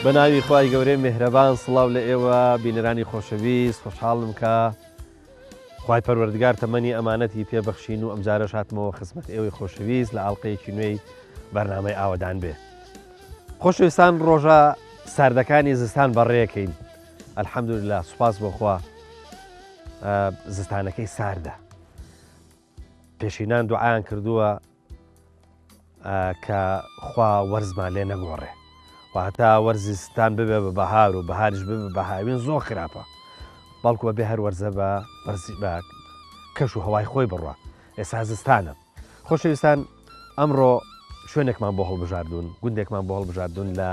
بە ناوی خوای گەورەی مێهرەبان سڵاو لە ئێوە بینەرانی خۆشەویست خۆشحاڵم کە خوای پەروەردگار تەمەنی ئەمانەتی پێ بەخشین و ئەمجارەش هاتمەوە خزمەت ئێوەی خۆشەویست لە ئاڵقەیەکی نوێی بەرنامەی ئاوەدان بێ. خۆشەویستان ڕۆژە ساردەکانی زستان بەڕێکەین الحمدلله سوپاس بۆ خوا زستانەکەی ساردە پێشینان دوعایان کردووە کە خوا وەرزمان لێ نەگۆڕێ واتە وەرزی ستان ببێ بە بەهار و بەهاریش ببێ بە هاوین زۆر خراپە بەڵکو بێ هەر وەرزە بە وەرزی بە کەش و هەوای خۆی بڕە ئێستا زستانە خۆشەویستان ئەمڕۆ شوێنێکمان بۆ هەڵبژاردوون گوندێکمان بۆ هەڵبژاردوون لە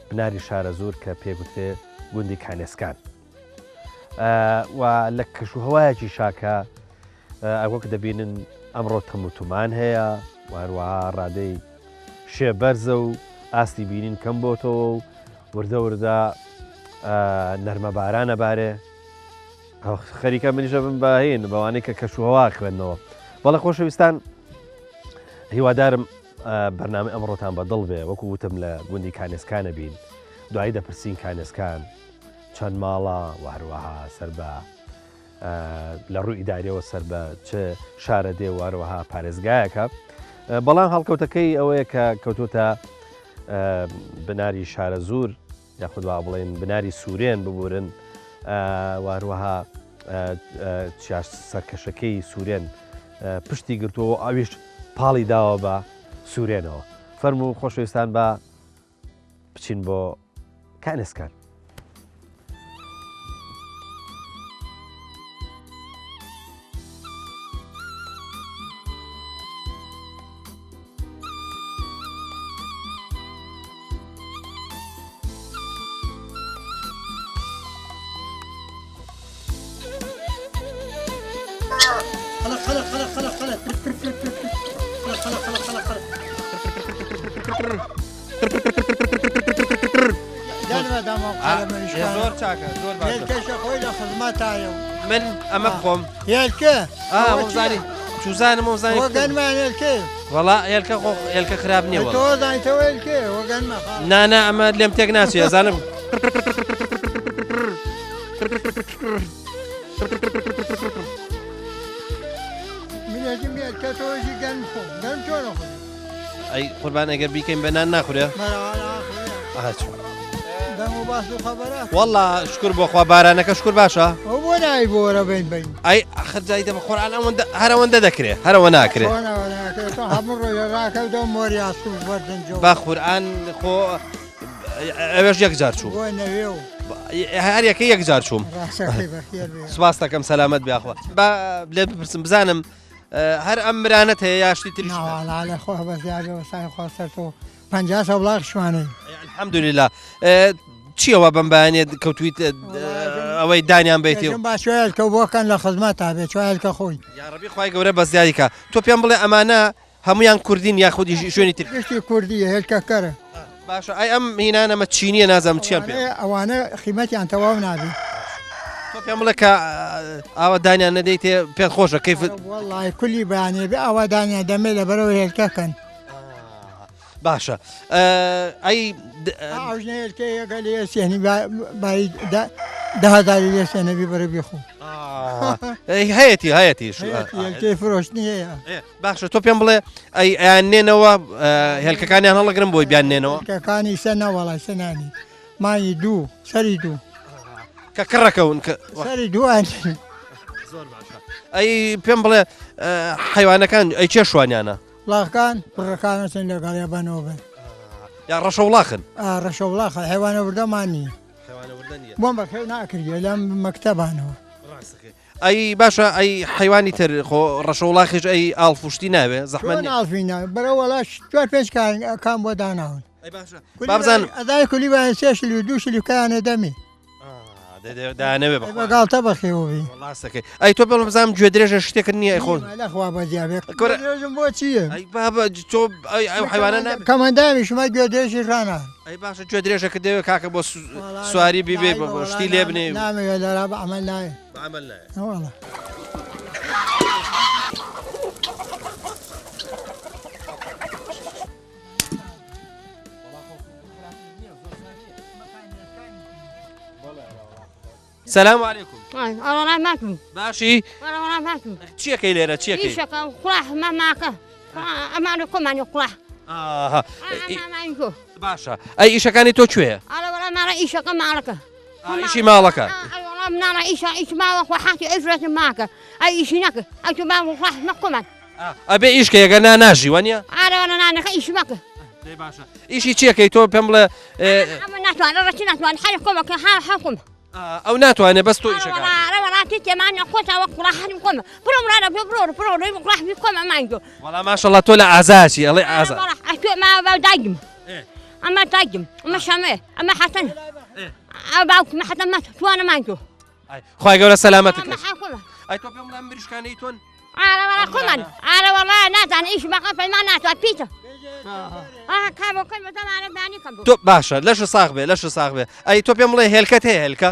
بناری شارەزوور کە پێگوترێ گوندی کانێسکان و لە کەش و هەوایەکی شاکە وەک دەبینن ئەمڕۆ تەم و تومان هەیە و هەروەها ڕادەی شێ بەرزە و ئاستی بینین کەم بۆتەوە و وردە وردە نەرمە بارانە بارێ خەریکە منیشە بم بە هین بەوانەی کە کەشوهوا خوێندنەوە بەڵێ خۆشەویستان هیوادارم بەرنامەی ئەمڕۆتان بە دڵ بێ وەکو وتم لە گوندی کانێسکانە بین دوایی دەپرسین کانێسکان چەند ماڵە و هەروەها سەر بە لە ڕووی ئیداریەوە سەر بە چ شارە دێ و هەروەها پارێزگایەکە بەڵام هەڵکەوتەکەی ئەوەیە کە کەوتوتە بناری شارەزوور یاخود وا بڵێن بناری سوورێن ببورن و هەروەها چیا سەرکەشەکەی سوورێن پشتی گرتووە و ئەویش پاڵی داوە بە سوورێنەوە فەرموو خۆشەویستان بە بچین بۆ کانسکان. زۆر چاکە زۆر خۆی لە خزمەتایە من ئەمە بخۆم هێلکە وەزانی چوزانم وەزانی گەنمان هێلکە وەڵا هێلکە خۆ هێلکە خراپ نییە تۆ زانیتەوە هێلکە وەگەنمە نانا ئەمە لێم تێک ناچێ ئەزانم منێکی هێلکە تۆژی گەنم خۆم گەنم چۆنە خۆم ئەی قوربان ئەگەر بیکەین بە نان ناخورێ والله شکر بۆ خوا بارانەکە شکر باشە بۆ نای بۆرە بین بین ئەی ئەخر جای دەمە قورئان ئەوەندە هەرەوەندە دەکرێ هەرەوە ناکرێ با قورئان خۆ ئەوێش یەک جار چوو هەر یەکە یەک جار چووم سپاس دەکەم سەلامەت بیاخوا با لێ بپرسم بزانم هەر ئەم مرانەت هەیە یاشتی تری خۆ بەزیادەوە سەر تۆ 50 سەوڵاخ شوانەی الحمدلله چیەوە بەم بەیانێ کەوتویت ئەوەی دانیان بیتی با شوێلکە بۆکەن لە خزمەت تا بێ چوایلکە خۆی یاڕبی خی گەورە بە زیادیکە تۆ پێم بڵێ ئەمانە هەمویان کوردین یاخودی شوێنی تر گشتی کوردی هێلکە کەرە باشە ئەی ئەم هینانەمە چینیە نازانم چیان پێ ئەوانە قیمەتیان تەواو نابێ تۆ پێم بڵێ کە ئاوا دانیان نەدەیتێ پێت خۆشە کەیفت وەڵی کولی بەیانێ بێ ئاوا دانیان دەمێ لەبەرەوە هێلکەکەن باشە ئەی دههزاری لێ بەرە بیخۆ هەیەتی هەیەتی فرۆشتنی هەیە باشە تۆ پێم بڵێ ئەی ئەیان نێنەوە هێلکەکانیان هەڵەگرم بۆی بیان نێنەوە کەکانی سە نەوەڵای سەنانی مانی دوو سەری دوو کە کڕەکەون کە سەری دووان زۆر باشە ئەی پێم بڵێ حیوانەکان ئەی چێ شوانیانە وڵاخەکان کوڕەکان ئەچن لەگەڵیا بەنەوە بن. یا ڕەشە وڵاخن؟ ئا ڕەشە وڵاخە حەیوانە وردەمان نییە. حەیوانە وردە نییە. بۆم بەخێو ناکردیە لەم مەکتەبانەوە. ڕاستەکەی. ئەی باشە ئەی حەیوانی تر خۆ ڕەشە وڵاخیش ئەی ئاڵفوشتی ناوێ زەحمەت نییە؟ ئاڵفی ناوێ بەرە وەڵا چوار پێنج کام بۆ داناون. ئەی باشە بابزانم ئەدای کولی وایە سێ شلی و دوو شلی کایانە دەمی دانەوێ بە گاڵتە بەخێوەبی ڕاستەکەی ئەی تۆ بڵم بزانم گوێ درێژە شتێکت نییە ئەی خۆ لەخوا بەزیابێ درێژم بۆ چییە ئەی بابە تۆ ئەی ئەو حیوانە نابێ کەمەندامی شما گوێ درێژی ڕانا ئەی باشە گوێ درێژەکە دەوێ کاکە بۆ سواری بیبێ بۆ شتی لێ بنێ نامەوێ لەرا بە عەمەل نایە بە عەمەل نایە وەڵا. سلام علیکم باشی چیەکەی لێرە چیەکەی باشە ئەی ئیشەکانی تۆ کوێیە ئیشەکە ماڵەکە ئیشی ماڵەکە مناڵە ئیشە ئیش ماوە خوا حاکی ئەیفرەتم ماکە ئەی ئیشی نەکە ئەی تو ماوە خوا مەکۆمان ئەبێ ئیش کە یەگە نا ناژی وانە ئارەوانە نانەکە ئیش مەکە باشە ئیشی چیەکەی تۆ پێم بڵێ ئەمە ناتوانێت ڕەچی ناتوانێت حەلی خۆمەکە ها حەقم ئەو ناتوانێت بەس تۆ ئیشەکە وەڵا ماشەڵڵا تۆ لە ئازاچی ئەڵێ ئازا ئەمە دایکم ئەمە شەمێ ئەمە حەسەن ئەو باوکم حەسەن مات توانە مانگۆ خوای گەورە سەلامەتت کرد ئەی تۆ پێم بڵێ مریشکانەی تۆن ئارە وەڵا خۆمان ئارە وەڵا نازانم ئیش بەقە پەیمان ناتوان پیتە تۆ باشە لەش ساغ بێ لەش ساغ بێ ئەی تۆ پێم بڵێ هێلکەت هەیە هێلکە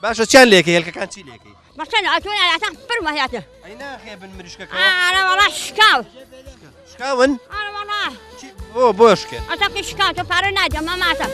باشە چیان لێکە هێلکەکان چی لێکەی ئەی ناخێ بن مریشکەکە شکاو شکاون بۆ بۆ شکێن ئەتاقی شکاو تۆ پارە نادە ماماتە.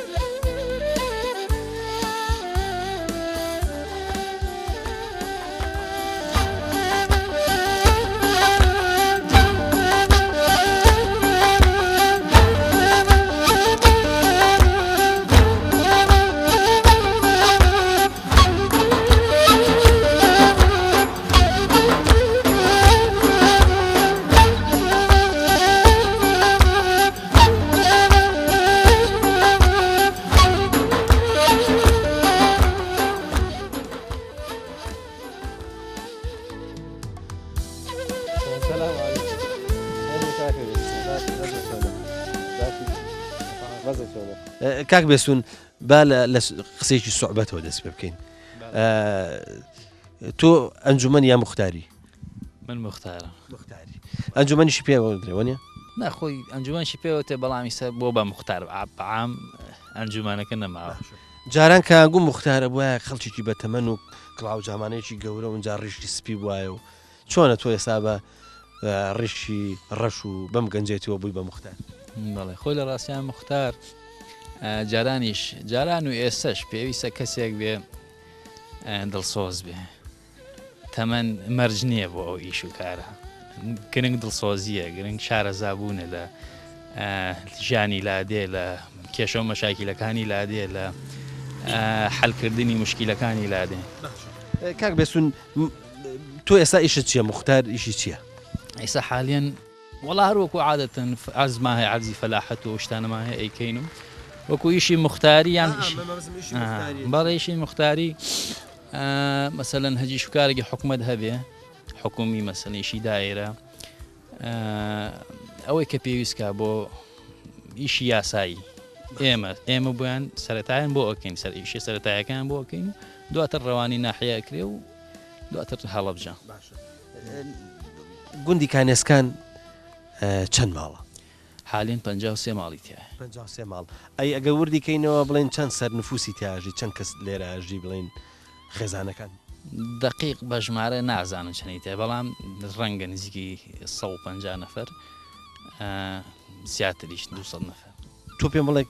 کاک بێسون با لە قسەیەکی سوعبەتەوە دەست پێ بکەین تۆ ئەنجومەن یا مختاری من مختارم مختاری ئەنجومەنیشی پێوە درێوە نیە ناخۆی ئەنجومەنشی پێوەتێ بەڵامی سەر بۆ بە مختار عام ئەنجومەنەکە نەماوە جاران کە گوو مختارە بواە خەڵکێکی بە تەمەن و کڵاو جامانەیەکی گەورە و اونجا ڕیشی سپی بواە و چۆنە تۆ ئێستا بە ڕیشی ڕەش و بەم گەنجێتیەوە بووی بە موختار؟ بەڵێ خۆی لە ڕاستیان موختار جارانیش جاران و ئێستش پێویستە کەسێک بێ دڵسۆز بێ تەمەن مەرج نییە بۆ ئەو ئیش و کارە گرنگ دڵسۆزیە گرنگ شارەزابوونە لە ژیانی لادێ لە کێشە و مەشاکیلەکانی لادێ لە حلکردنی مشکیلەکانی لادێ کاک بێسون تۆ ئێستا ئیشت چیە موختار ئیشی چیە؟ ئێستا حالیەن وەڵا هەر وەکو عادەتەن عەرزمان هەیە عەرزی فەلاحەت و شتانەمان هەیە ئەیکەین و وەکو ئیشی موختاری یان بەڵێ ئیشی موختاری مەسەلەن هەجی شوکارێکی حکومەت هەبێ حکومی مەسەلەن ئیشی دایرە ئەوەی کە پێویستکە بۆ ئیشی یاسایی ئێمە ئێمە بۆیان سەتایان بۆ ئەکەین سەر ئیشی سەتایەکان بۆ ئەکەین و دواتر ڕەوانی ناحیە ئەکرێ و دواتر هەڵەبجە. باشە گوندی کانێسکان چەند ماڵە؟ حالین 53 ماڵی تیایە. 53 ماڵ. ئەی ئەگەر وردی کەینەوە بڵێن چەند سەر نفوسی تیاژی چەند کەس لێرە ئەژی بڵێن خێزانەکان؟ دەقیق بە ژمارە نازانم چەنی تیایە بەڵام ڕەنگە نزیکی 150 نەفەر زیاتریش 200 نەفەر. تۆ پێم بڵێ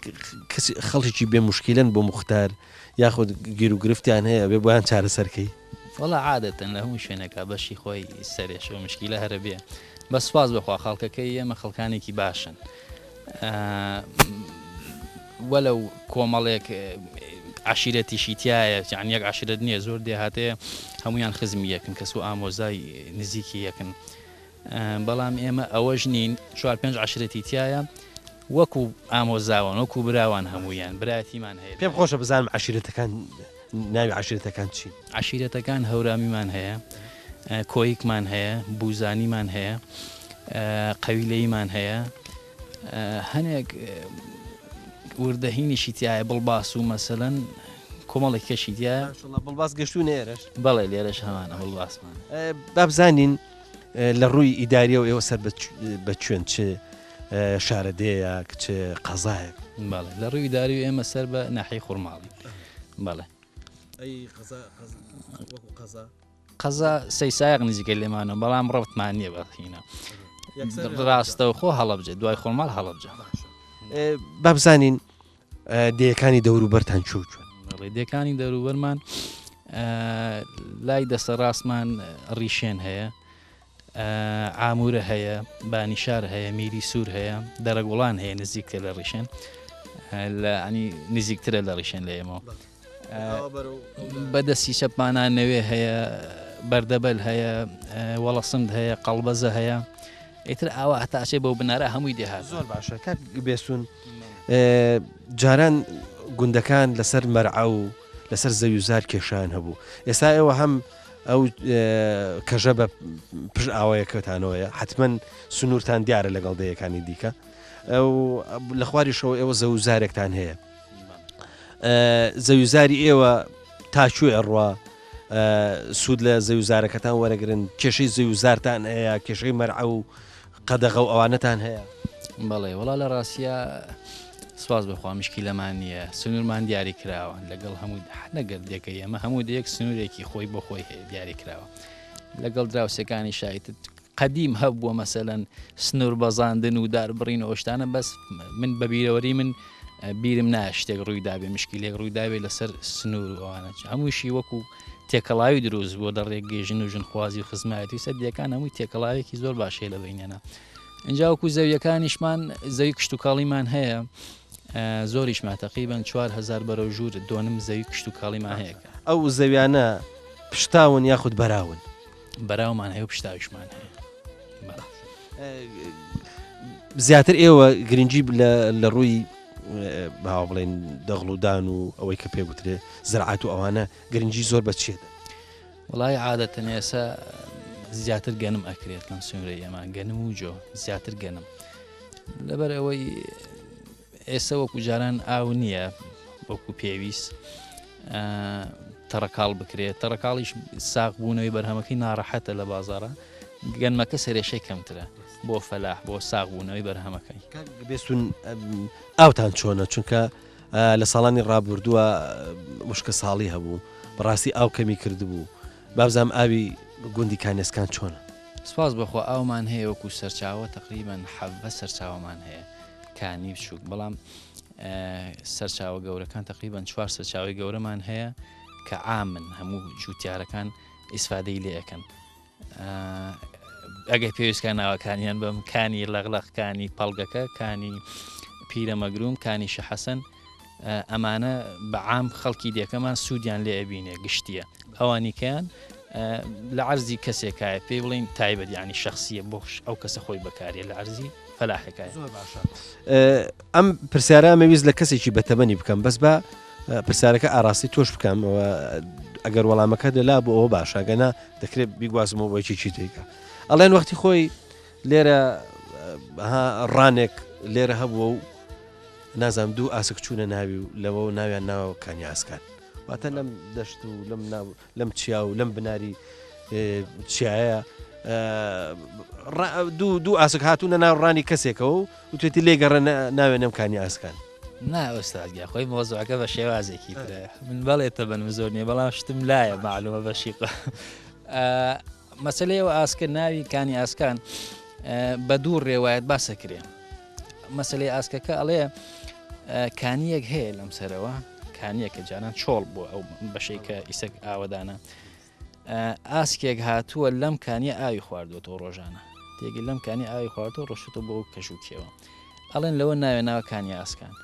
کەسی خەڵکێکی بێ موشکیلەن بۆ موختار یاخود گیروگرفتیان هەیە ئەبێ بۆیان چارەسەر کەی؟ وەڵا عادەتەن لە هەموو شوێنێکا بەشی خۆی سەرێشە و مشکیلە هەرە بێ بەس سوپاس بەخوا خەڵکەکەی ئێمە خەڵکانێکی باشن وەلەو کۆمەڵێک عشیرەتیشی تایە یان یەک عشرەت نییە زۆر دێهاتەیە هەمویان خزمی یەکن کەس و ئامۆزای نزیکی یەکن بەڵام ئێمە ئەوەش نین چوار پێنج عەشرەتی تیایە وەکو ئامۆزاوان وەکو براوان هەموویان برایەتیمان هەیە. پێم خۆشە بزانم عەشیرەتەکان ناوی عەشیرەتەکان چین؟ عەشیرەتەکان هەورامیمان هەیە، کۆیکمان هەیە، بوزانیمان هەیە، قەویلەییمان هەیە، هەنێک وردەهینیشی تایە بڵباس و مەسەلەن کۆمەڵێک کەشی تایە. ماشاءاللە بڵباس گەشتوونە ئێرەش؟ بەڵێ لێرەش هەمانە بڵباسمان. با بزانین لە ڕووی ئیداریەوە ئێوە سەر بە کوێن چ شارەدێیەک چ قەزایەک؟ بەڵێ لە ڕووی ئیداری ئێمە سەر بە ناحیەی خورماڵین. بەڵێ. ئەی قەزا وەکو قەزا؟ قەزا سەیسایق نزیکە لێمانەوە بەڵام ڕەبتمان نییە بە هینا ڕاستەوخۆ هەڵەبجە دوای خۆماڵ هەڵەبجە. با بزانین دێیەکانی دەوروبەرتان چوو چوون؟ بەڵێ دێکانی دەوروبەرمان لای دەستە ڕاستمان ڕیشێن هەیە ئامورە هەیە بانیشار هەیە میری سوور هەیە دەرەگوڵان هەیە نزیکتر لە ڕیشێن لە ئەنی نزیکترە لە ڕیشێن لە ئێمەوە بە دەستی چەپمانە نەوێ هەیە بەردەبەل هەیە وەڵەسند هەیە قەڵبەزە هەیە ئیتر ئاوا هەتا ئەچێ بەو بنارە هەمووی دێهات. زۆر باشە کاک بێسون جاران گوندەکان لەسەر مەرعە و لەسەر زەوی و زار کێشیان هەبوو ئێستا ئێوە هەم ئەو کەژە بە پشت ئاوایەکەتانەوەیە حتمما سنوورتان دیارە لەگەڵ دەیەکانی دیکە ئەو لە خواریشەوە ئێوە زەوی و زارێکتان هەیە زەوی زاری ئێوە تا کوێ ئەڕوا سوود لە زەوی زارەکەتان وەرەگرن کێشەی زەوی زارتان هەیە کێشەی مەرعە و قەدەغە و ئەوانەتان هەیە؟ بەڵێ وەڵا لە ڕاستە سواز بەخوا مشکیلەمان نییە سنوورمان دیاری کراوە لەگەڵ هەموو نەگەر دێکە ئێمە هەموو دێک سنوورێکی خۆی بۆ خۆی هەیە دیاری کراوە لەگەڵ دراوسەکانی شایت قەدیم هەبووە مەسەلەن سنوور بەزاندن و دار بڕین و ئەو شتانە بەس من بە بیرەوەری من بیرم نایە شتێک ڕووی دابێ مشکیلێک ڕووی دابێ لەسەر سنوور و ئەوانە هەمووشی وەکو تێکەڵاوی دروست بووە لە ڕێگەی ژن و ژنخوازی و خزمایەتی و سەدیەکان هەمووی تێکەڵاوێکی زۆر باشەیە لە بینیانە اینجا وەکو زەویەکانیشمان زەوی کشتتوکاڵیمان هەیە زۆریشمان تقریبا 4000 بەرەو ژوور دۆنم زەوی کشتتوکاڵیمان هەیە ئەو زەویانە پشتاون یاخود بەراون؟ بەراومان هەیە و پشتاویشمان هەیە. زیاتر ئێوە گرنگی لە ڕووی باوە بڵێن دەغڵودان و ئەوەی کە پێگوترێ زراعات و ئەوانە گرنگی زۆر بە چیە؟ وڵی عادەتەن ئێسا زیاتر گەنم ئەکرێت لەم سنوورەی ئێمە گەنم و جۆ زیاتر گەنم لەبەر ئەوەی ئێستا وەکو جاران ئاو نییە وەکو پێویست تەڕەکاڵ بکرێت تەڕەکاڵیش ساق بوونەوەی بەرهەمەکەی ناڕەحەتە لە بازارە گەنمەکە سەرێشەی کەمترە بۆ فەلاح بۆ ساق بوونەوەی بەرهەمەکەی. کاک بێستون ئاوتان چۆنە چونکە لە ساڵانی ڕابردووە وشکە ساڵی هەبوو بەڕاستی ئاو کەمی کردبوو بابزانم ئاوی گوندی کانێسکان چۆنە؟ سپاس بەخوا ئاومان هەیە وەکو سەرچاوە تەقریبەن حەڤە سەرچاوەمان هەیە کانی بچووک بەڵام سەرچاوە گەورەکان تقریبان چوار سەرچاوی گەورەمان هەیە کە عامن هەموو جوتیارەکان ئیسفادەی لێ ئەەکەن ئەگەر پێویستکە ناوەکانیان بم کانی لەغلەق کانی پەڵگەکە کانی پیرەمەگروم کانی شەحەسەن ئەمانە بە عام خەڵکی دێکەمان سوودیان لێ ئەبینێ گشتیە ئەوانیکەیان لە عەرزی کەسێکایە پێی بڵین تایبەت ینی شخصیە بۆ ئەو کەسە خۆی بەکاریە لە عەرزی فەلاحەکای. زۆر باشە ئەم پرسیارە ئەمەویست لە کەسێکی بەتەمەنی بکەم بەس بە پرسیارەکە ئاراستی تۆش بکەم ئەگەر وەڵامەکە لەلا بۆ ئەوە باشە گەنا دەکرێت بیگوازمەوە بۆ یەکێکی دیکە ئەڵێن وەختی خۆی لێرە ڕانێک لێرە هەبووە و نازانم دوو ئاسک چوونە ناوی و لەوە و ناویان ناوە کانی ئاسکان واتە لەم دەشت و لەم ناو لەم چیا و لەم بناری چیایە دوو دوو ئاسک هاتوونە ناو ڕانی کەسێکەوە و وتێتی لێگەڕێ ناوێنم کانی ئاسکان. نا ئوستاد گیان خۆی مەوزوعەکە بە شێوازێکی ترە من بەڵێ تەبەنم زۆر نییە بەڵام شتم لایە معلومە بەشیقە مەسلەیەوە ئاسکە ناوی کانی ئاسکان بە دوو ڕێوایەت باسەکرێ مەسلەی ئاسکەکە ئەڵێ کانیەک هەیە لەم سەرەوە کانیەکە جانان چۆڵ بۆ ئەو بەشەی کە ئیسەک ئاوەدانە ئاسکێک هاتووە لەم کانیە ئاوی خواردوەوە ڕۆژانە تێگە لەم کانی ئاوی خواردەوە ڕۆشتەوە بۆ کەش و کێوە ئەڵێن لەوە ناوێ ناوە کانی ئاسکان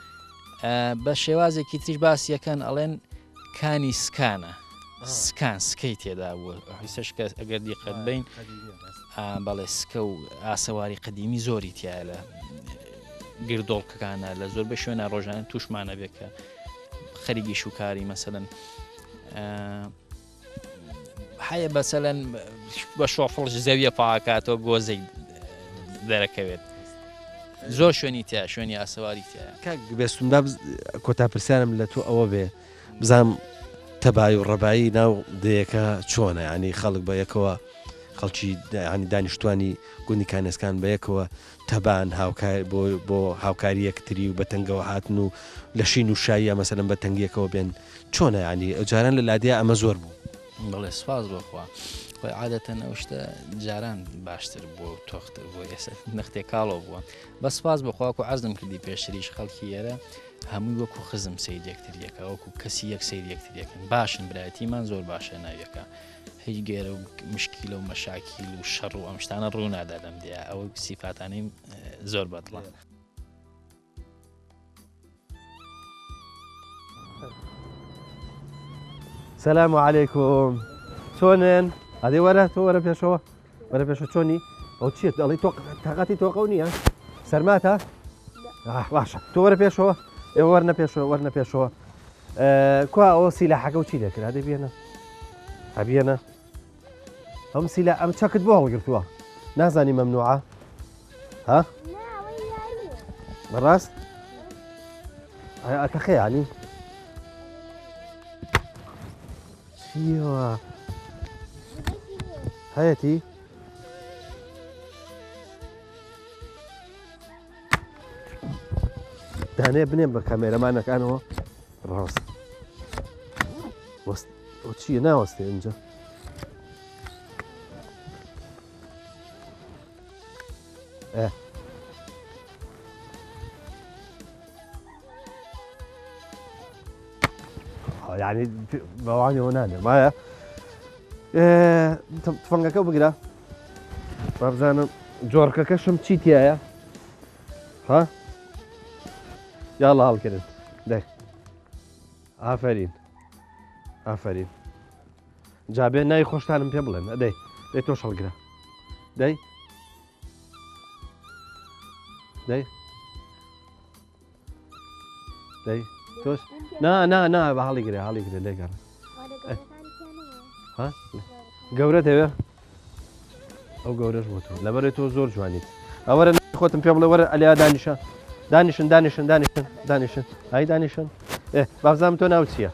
بە شێوازێکی تریش باسیەکەن ئەڵێن کانی سکانە سکان سکەی تێدا بووە ئیسەش کە ئەگەر دیقەت بین بەڵێ سکە و ئاسەواری قەدیمی زۆری تایە لە گردۆڵکەکانە لە زۆر بە شوێنە ڕۆژانە توشمانە بێ کە خەریکی شوکاری مەسەن هەیە بەسەلەن بە شۆفڵش زەویە پاکاتەوە گۆزەی دەرەکەوێت. زۆر شوێنی تیا شوێنی ئاسەواری تیا. کاک بێستون با کۆتا پرسیارم لە تۆ ئەوە بێ بزانم تەبایی و ڕەبایی ناو دێیەکە چۆنە یانی خەڵک بە یەکەوە خەڵکی ینی دانیشتوانی گوندی کانێسکان بە یەکەوە تەبان هاوکار بۆ بۆ هاوکاری یەکتری و بە تەنگەوە هاتن و لە شین و شاییە مەسەلەن بە تەنگیەکەوە بێن چۆنە ینی جاران لە لادیا ئەمە زۆر بوو. بەڵێ سوپاس بۆ خوا خۆی عادەتەن ئەو شتە جاران باشتر بووە و تۆختر بووە ئێستا نەختێ کاڵۆ بووە بە سوپاس بۆ خوا و عەرزم کردی پێشتریش خەڵکی ئێرە هەمووی وەکو خزم سەیر یەکتریەکە وەکو کەسی یەک سەیر یەکتریەکەن باشن برایەتیمان زۆر باشە ناویەکە هیچ گێرە و مشکیلە و مەشاکیل و شەڕ و ئەم شتانە ڕوونادا لەم دێیە ئەو سیفاتانەی زۆر بەدڵە. سلام علیکم چۆنن ئەدێ وەرە تۆ وەرە پێشەوە وەرە پێشە چۆنی ئەو چیت دەڵی تۆ تاقەتی تۆقە و نییە سەرماتە باشە تۆ وەرە پێشەوە ئێوە وەرنە پێشەوە وەرنە پێشەوە کوا ئەوە سیلاحەکە و چی دەکرا دەبیێنە هەبیێنە ئەم سیلا ئەم چەکت بۆ هەڵگرتووە نازانی مەمنوعە ها بەڕاست ئەتەخێ ینی چیەوە هەیەتی دانێ بنێم بە کامێرەمانەکانەوە ڕاست وەست ئەو چییە ناوەستێ ئینجا یعنی بەوانەوە نانێ مایە تفەنگەکە بگرە بابزانم جۆرکەکەشم چی تایە ها یاڵا هەڵکردن دەی ئافەرین ئافەرین جا بێ ناوی خۆشتانم پێ بڵێن ئەدەی دەی تۆش هەڵگرە دەی دەی دەی تۆش نا نا نا بە هەڵی گرێ هەڵی گرێ لێگەڕ ها گەورە دەوێ ئەو گەورەش بۆ تۆ لەبەرێ تۆ زۆر جوانیت ئەوەرە خۆتم پێ بڵێ وەرە ئەلیا دانیشە دانیشن دانیشن دانیشن دانیشن ئای دانیشن بابزانم تۆ ناو چییە؟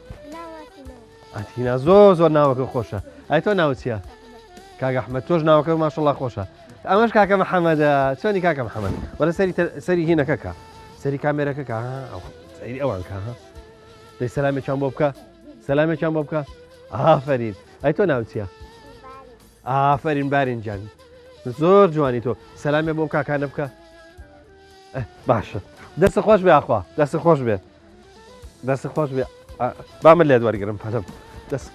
ئەتینا زۆر زۆر ناوەکە خۆشە ئای تۆ ناو چییە؟ کاک ئەحمەد تۆش ناوەکە ماشەڵا خۆشە ئەمەش کاکە محەممەدە چۆنی کاکە محەممەد وەرە سەری سەری هینەکە کە سەری کامێرەکە کە سەری ئەوان کە ها دەی سەلامێکیان بۆ بکە سەلامێکیان بۆ بکە ئافەرین ئەی تۆ ناو چییە؟ ئافەرین بارین گیان زۆر جوانی تۆ سەلامێ بۆ کاکانە بکە باشە دەست خۆش بێ ئاخوا دەست خۆش بێ دەست خۆش بێ با من لێت وەرگرم پەلم دەست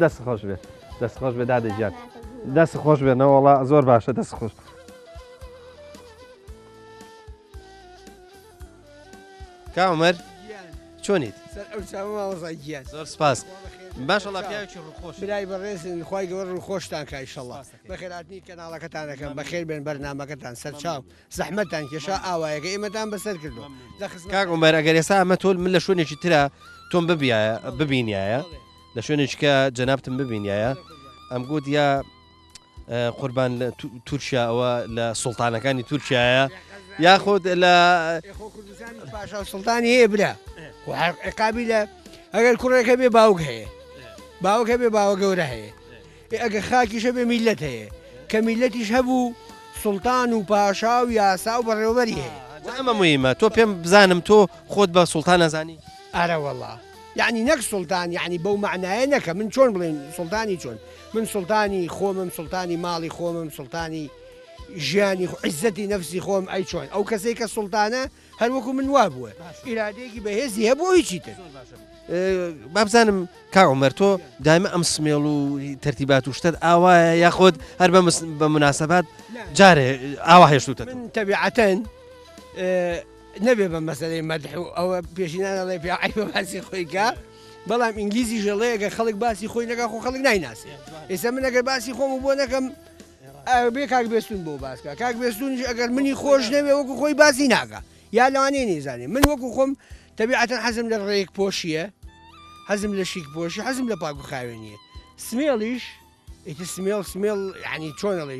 دەست خۆش بێ دەست خۆش بێ دادە گیان دەست خۆش بێ نەوەڵا زۆر باشە دەست خۆش کا عومەر چۆنیت؟ سەر ئەو چاوە مامۆستا گیان. زۆر سپاس. ماشەڵا پیاوێکی ڕووخۆش. برای بەڕێزن خوای گەورە ڕووخۆشتان کا ئیشەڵا. بەخێرهاتنی کەناڵەکەتان ئەکەم بەخێر بێن بەرنامەکەتان سەرچاو زەحمەتتان کێشا ئاوایەکە ئێمەتان بەسەر کردووە لە خزمەتتان. کاک عومەر ئەگەر ئێستا ئەمە تۆ من لە شوێنێکی ترا تۆم ببیایە ببینیایە لە شوێنێکی کە جەنابتم ببینیایە ئەمگوت یا قوربان لە تورکیا ئەوە لە سوڵتانەکانی تورکایە یاخود لە پاشا سوڵتانی هەیە برا عقابی لە ئەگەر کوڕێکە بێ باوک هەیە باوک هەبێ باوە گەورە هەیە ئەگە خاکیشە بێ میلەت هەیە کە میلەتیش هەبوو سوڵتان و پاشا و یاسا و بەڕێوەبەری هەیە ئەمە مهمە تۆ پێم بزانم تۆ خۆت بە سوڵتان نەزانی ئارە وەڵا یعنی نەک سوڵتان یعنی بەو معنایە نەکە من چۆن بڵێن سوڵتانی چۆن من سوڵتانی خۆمم سوڵتانی ماڵی خۆمم سوڵتانی ژیانی عیزەتی نەفسی خۆم ئەی چۆن ئەو کەسەی کە سوڵتانە هەر وەکو من وا بووە ئیرادەیەکی بەهێزی هەبوو هیچی تر. بابزانم کاک عومەر تۆ دایمە ئەم سمێڵ و تەرتیبات و شتت ئاوایە یاخود هەر بە مناسبات جارێ ئاوا هێشتوتە من تەبیعەتەن نەبێ بە مەسەلەی مەدح و ئەوە پێشینان ئەڵێ پیا عەیبە باسی خۆی کا بەڵام ئینگلیزیش ئەڵێ ئەگەر خەڵک باسی خۆی نەکا خۆ خەڵک نایناسێ ئێستا من ئەگەر باسی خۆم بۆ نەکەم بێ کاک بێستون بۆ باسکە کاک بێستونیش ئەگەر منی خۆش نەوێ وەکو خۆی باسی ناکە یا لەوانەیە نەیزانێ من وەکو خۆم تەبیعەتەن حەزم لە ڕێک پۆشیە حەزم لە شیک پۆشی حەزم لە پاک و خاوێنیە سمێڵیش ئیتر سمێڵ سمێڵ یعنی چۆن ئەڵێ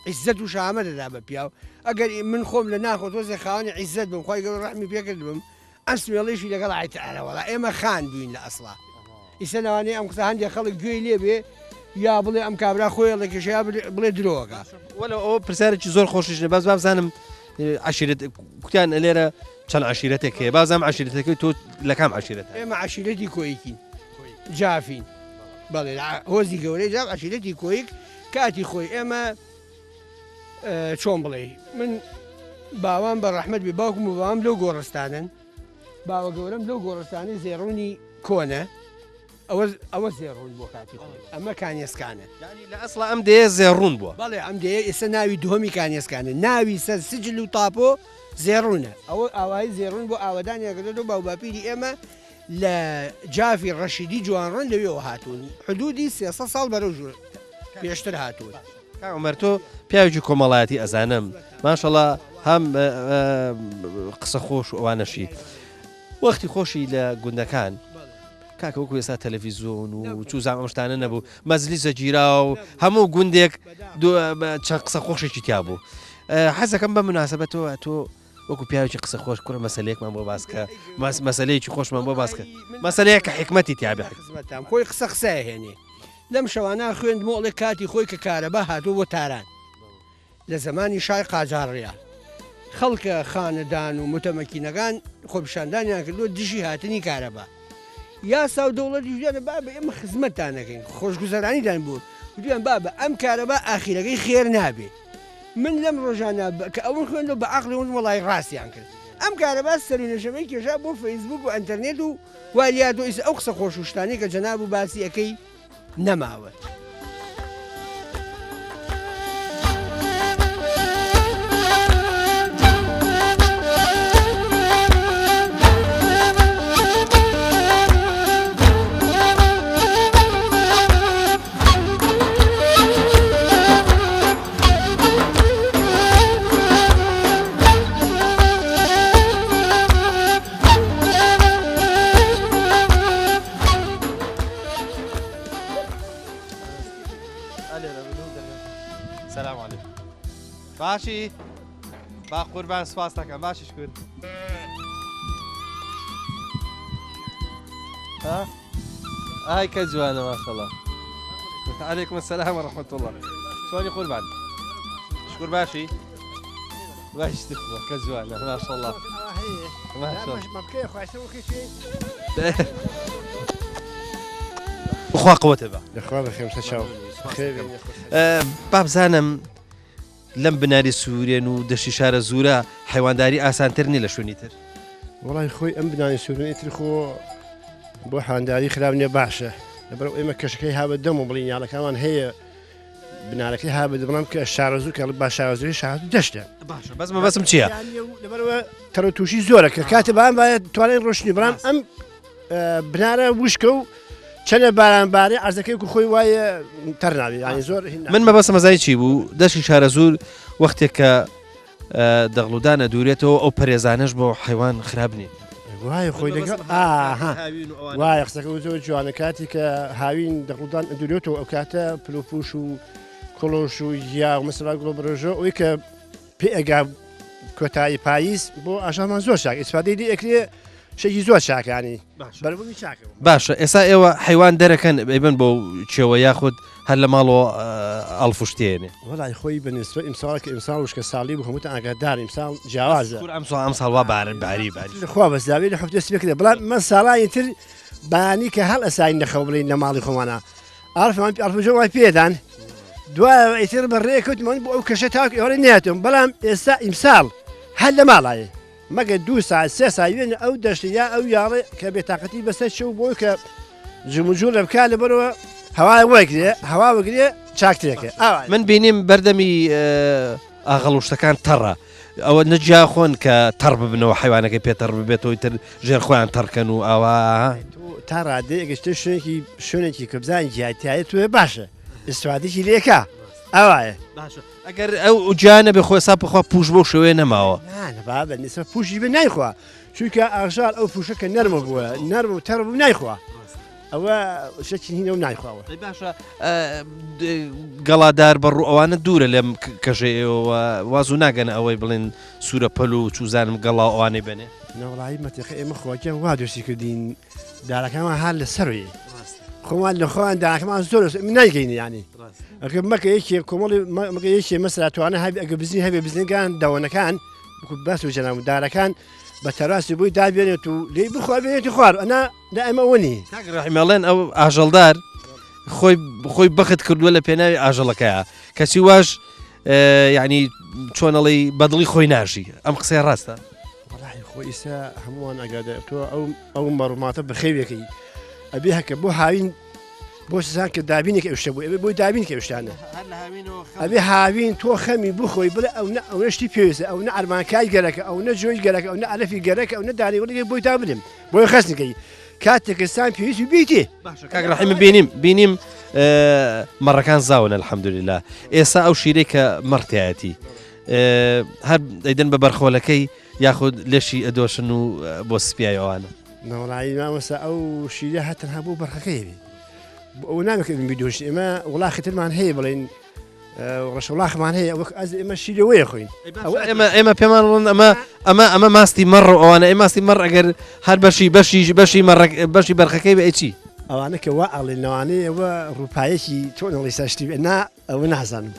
عیزەت و شەهامەت دەدا بە پیاو ئەگەر من خۆم لە ناخۆ تۆزێ خاوەنی عیزەت بم خوای گەورە ڕەحمی پێکردبم ئەم سمێڵیشی لەگەڵ ئایت ئەرە وەڵا ئێمە خان بووین لە ئەسڵا ئیسە لەوانەیە ئەم قسە هەندێک خەڵک گوێی لێ بێ یا بڵێ ئەم کابرا خۆی ڵێکێشە یا بڵێ درۆکە. وەلو ئەوە پرسیارێکی زۆر خۆشیش نیە بەس بابزانم عەشیرەت کوتیان لێرە چەند عەشیرەتێک هەیە بازم عەشیرەتەکەی تۆ لە کام عەشیرەت ئێمە عەشیرەتی کۆیکین جافین بەڵێ هۆزی گەورەی جاف عەشیرەتی کۆیک کاتی خۆی ئێمە چۆن بڵێ من باوان بە ڕەحمەت بێ باوکم و باوام لەو گۆڕستانن باوە گەورەم لەو گۆڕستانی زێڕونی کۆنە ئەوە ئەوە زێڕون بۆ کاتی خۆی ئەمە کانیەسکانە یانی لە ئەسڵا ئەم دێیە زێڕون بووە. بەڵێ ئەم دێیە ئێستا ناوی دووهەمی کانیەسکانە ناوی سەر سجل و تاپۆ زێڕونە ئەوە ئاوایی زێڕون بۆ ئاوەدانیان کردۆتەوە باوباپیری ئێمە لە جافی ڕەشیدی جوانڕۆن لەوێوە هاتوون حدودی 300 ساڵ بەرەو ژوور پێشتر هاتوون. کاک عومەر تۆ پیاوێکی کۆمەڵایەتی ئەزانم ماشەڵا هەم قسە خۆش و ئەوانەشی وەختی خۆشی لە گوندەکان کاکە وەکو ئێستا تەلەفیزۆن و چوزام ئەم شتانە نەبوو مەجلیسە گیرا و هەموو گوندێک چەند قسە خۆشێکی تیا بوو حەزەکەم بە مناسبەتەوە تۆ وەکو پیاوێکی قسە خۆش کوڕە مەسلەیەکمان بۆ باسکە ماس مەسلەیەکی خۆشمان بۆ باسکە مەسلەیە کە حکمەتی تیا بێ خزمەتان خۆی قسە قسە هێنێ لەم شەوانە خوێندمەوە ئەڵێ کاتی خۆی کە کارەبا هاتووە بۆ تاران لە زەمانی شای قاجاڕیا خەڵکە خانەدان و متەمەکینەکان خۆپیشاندانیان کردووە دژی هاتنی کارەبا. یاسا و دەوڵەتیش وتیانە بابە ئێمە خزمەتتان ئەکەین، خۆشگوزەرانیتان بۆ، وتیان بابە ئەم کارەبا ئاخیرەکەی خێر نابێ. من لەم ڕۆژانە کە ئەوم خوێندەوە بە عەقڵی وتم وەڵاهی ڕاستیان کرد. ئەم کارەبا سەرونەشەمەی کێشا بۆ فەیسبووک و ئەنتەرنێت و وا لێهاتووە ئیستا ئەو قسە خۆش و شتانەی کە جەناب و باسی ئەکەی نەماوە. سلام علیکم باشی با قوربان سپاس دەکەم باشی شکر ئای کە جوانە ماشەڵا علیکم السلام ورحمة الله چۆنی قوربان شکر باشی باش تخوا کە جوانە ماشەڵا بخوا قوتە بە لەخوا بەخێر سەرچاو با بزانم لەم بناری سوورێن و دەشتی شارە زورە حیوانداری ئاسانتر نیە لە شوێنی تر وڵی خۆی ئەم بنانی سوورێن تر خۆ بۆ حیوانداری خراپ نیە باشە لەبەر ئێمە کەشەکەی ها بە دەم و بڵین یاڵەکانمان هەیە بنارەکەی ها بە بەڵام کە شارەزوو کە با شارەزووی شار دەشتە باشە بەس مەبەستم چییە؟ لەبەرەوە تەڕ تووشی زۆرە کە کاتێ بان باە توانای ڕۆشنی بەڵام ئەم بنارە وشکە و چەنە باران بارێ عەرزەکەی کو خۆی وایە تەر نابێ یانی زۆر من مەبەستم ئەزانی چی بوو دەشتی شارەزوور وەختێک کە دەغڵودانە دوورێتەوە ئەو پەرێزانەش بۆ حیوان خراپ نین. وایە خۆی لەگەڵ ئاها وایە قسەکە زۆر جوانە کاتی کە هاوین دەغڵودان ئەدورێتەوە ئەو کاتە پلوپوش و کڵۆش و گیا و مەسەلا گوڵ بڕێژە ئەوی کە پێ ئەگا کۆتایی پاییز بۆ ئاژەڵمان زۆر چاک ئیسفادەی لێ ئەکرێ شتێکی زۆر چاکانی بەربوومی چاکە باشە ئێستا ئێوە حیوان دەرەکەن ئەیبن بۆ چێوە یاخود هەر لە ماڵەوە ئەڵفشتێنێ وەڵای خۆی بە نسبەت ئیمساڵ کە ئیمساڵ وشکە ساڵی بوو هەمووتان ئاگادار ئیمساڵ جیاوازە کورە ئەمساڵ ئەمساڵ وا بارن باری باری خوا بەس داوی لە حفتە سپێ کرێ بەڵام مە ساڵانی تر بەیانی کە هەڵ ئەساین لە خەو بڵین لە ماڵی خۆمانە ئارفمان ئارفجۆ وای پێدان دوایەوە ئیتر بە ڕێکەوتمان بۆ ئەو کەشە تاک ئێوارە ناتم بەڵام ئێستا ئیمساڵ هەر لە ماڵایە مەگە دوو ساعت سێ ساعت وێنە ئەو دەشتە یا ئەو یاڵێ کە بێتاقەتی بەسەر چێ و بۆی کە جموجوڵ لە بکا لەبەرەوە هەوای وەگرێ هەوا وەگرێ چاکترێکە ئاوا من بینیم بەردەمی ئاغەڵ و شتەکان تەڕە ئەوە نەجیا خۆن کە تەڕ ببنەوە حیوانەکەی پێ تەڕ ببێتەوەی تر ژێر خۆیان تەڕکەن و ئاوا تا ڕادەیەک گەشتە شوێنێکی شوێنێکی کە بزانین گیای تایە توێ باشە ئیسفادێکی لێکا ئاوایە باشە ئەگەر ئەو جیا نەبێ خۆ ئێستا بخوا پوش بەو شێوەیە نەماوە. نا نا بابە نیسە پوشی بێ نایخوا چونکە ئاژاڵ ئەو پوشە کە نەرمە بووە نەرم و تەڕ بوو نایخوا. ئەوە شەکی هینە و نایخواوە. ئەی باشە گەڵادار بەڕوو ئەوانە دوورە لەم کەژەی ئێوەوە وازوو ناگەنە ئەوەی بڵێن سوورە پەل و چوزانم گەڵا و ئەوانەی بەنێ؟ نەوەڵایی مەتیقە ئێمە خواکیان وا دروستی کردین دارەکانمان هەر لە سەروی خۆمان لە خۆیان دارەکەمان زۆر من نایگەین ینی ئەگەر مەکە یەکێ کۆمەڵی مەکە یەکێ مەسرا توانە هەبێ ئەگە بزنی هەبێ بزنگان دەوەنەکان باس و جەناب دارەکان بە تەراسی بۆی دابێنێت و لێی بخوا بێنێتی خوار ئەنا لە ئەمە ئەوە نی. کاک ڕەحیم ئەڵێن ئەو ئاژەڵدار خۆی خۆی بەخت کردووە لە پێناوی ئاژەڵەکەیە کەچی واش یعنی چۆنەڵی بەدڵی خۆی ناژی ئەم قسەیە ڕاستە؟ وەڵاهی خۆ ئیسا هەمووان ئەگادە تۆ ئەو ئەو مەڕوماتە بەخێویەکەی ئەبێ هەکە بۆ هاوین بۆ سزان کە دابینێک ئەو شتە بوو ئەبێ بۆی دابین کە ئەو شتانە ئەبێ هاوین تۆ خەمی بخۆی بڵێ ئەو نە ئەو شتی پێویستە ئەو نە ئەرمانکای گەرەکە ئەو نە جۆی گەرەکە ئەو نە عەلەفی گەرەکە ئەو نە دانی وڵی بۆی دابنم بۆی خەستنکەی کاتێک سان پێویستی بیتێ باشە کاک ڕەحیم بینیم بینیم مەڕەکان زاون الحمدلله ئێستا ئەو شیرەی کە مەڕتایەتی هەر دەیدەن بە بەرخۆلەکەی یاخود لێشی ئەدۆشن و بۆ سپیای ئەوانە. نەوەڵایی مامۆستا ئەو شیرە هەر تەنها بۆ بەرخەکەی بێ ئەو نابێت کە بیدۆشین ئێمە وڵاخی ترمان هەیە بڵێن ڕەشەوڵاخمان هەیە وەک ئەز ئێمە شیرەوەیە خۆین ئێمە ئێمە پێمان بڵێن ئەمە ئەمە ئەمە ماستی مەڕ و ئەوانە ئەی ماستی مەڕ ئەگەر هەر بەشی بەشی بەشی مەڕ بەشی بەرخەکەی بە چی ئەوانە کە وا ئەڵێن لەوانەیە ئەوە ڕووپایەکی چۆن ئەڵێ سەشتی بێ نا ئەوە نازانم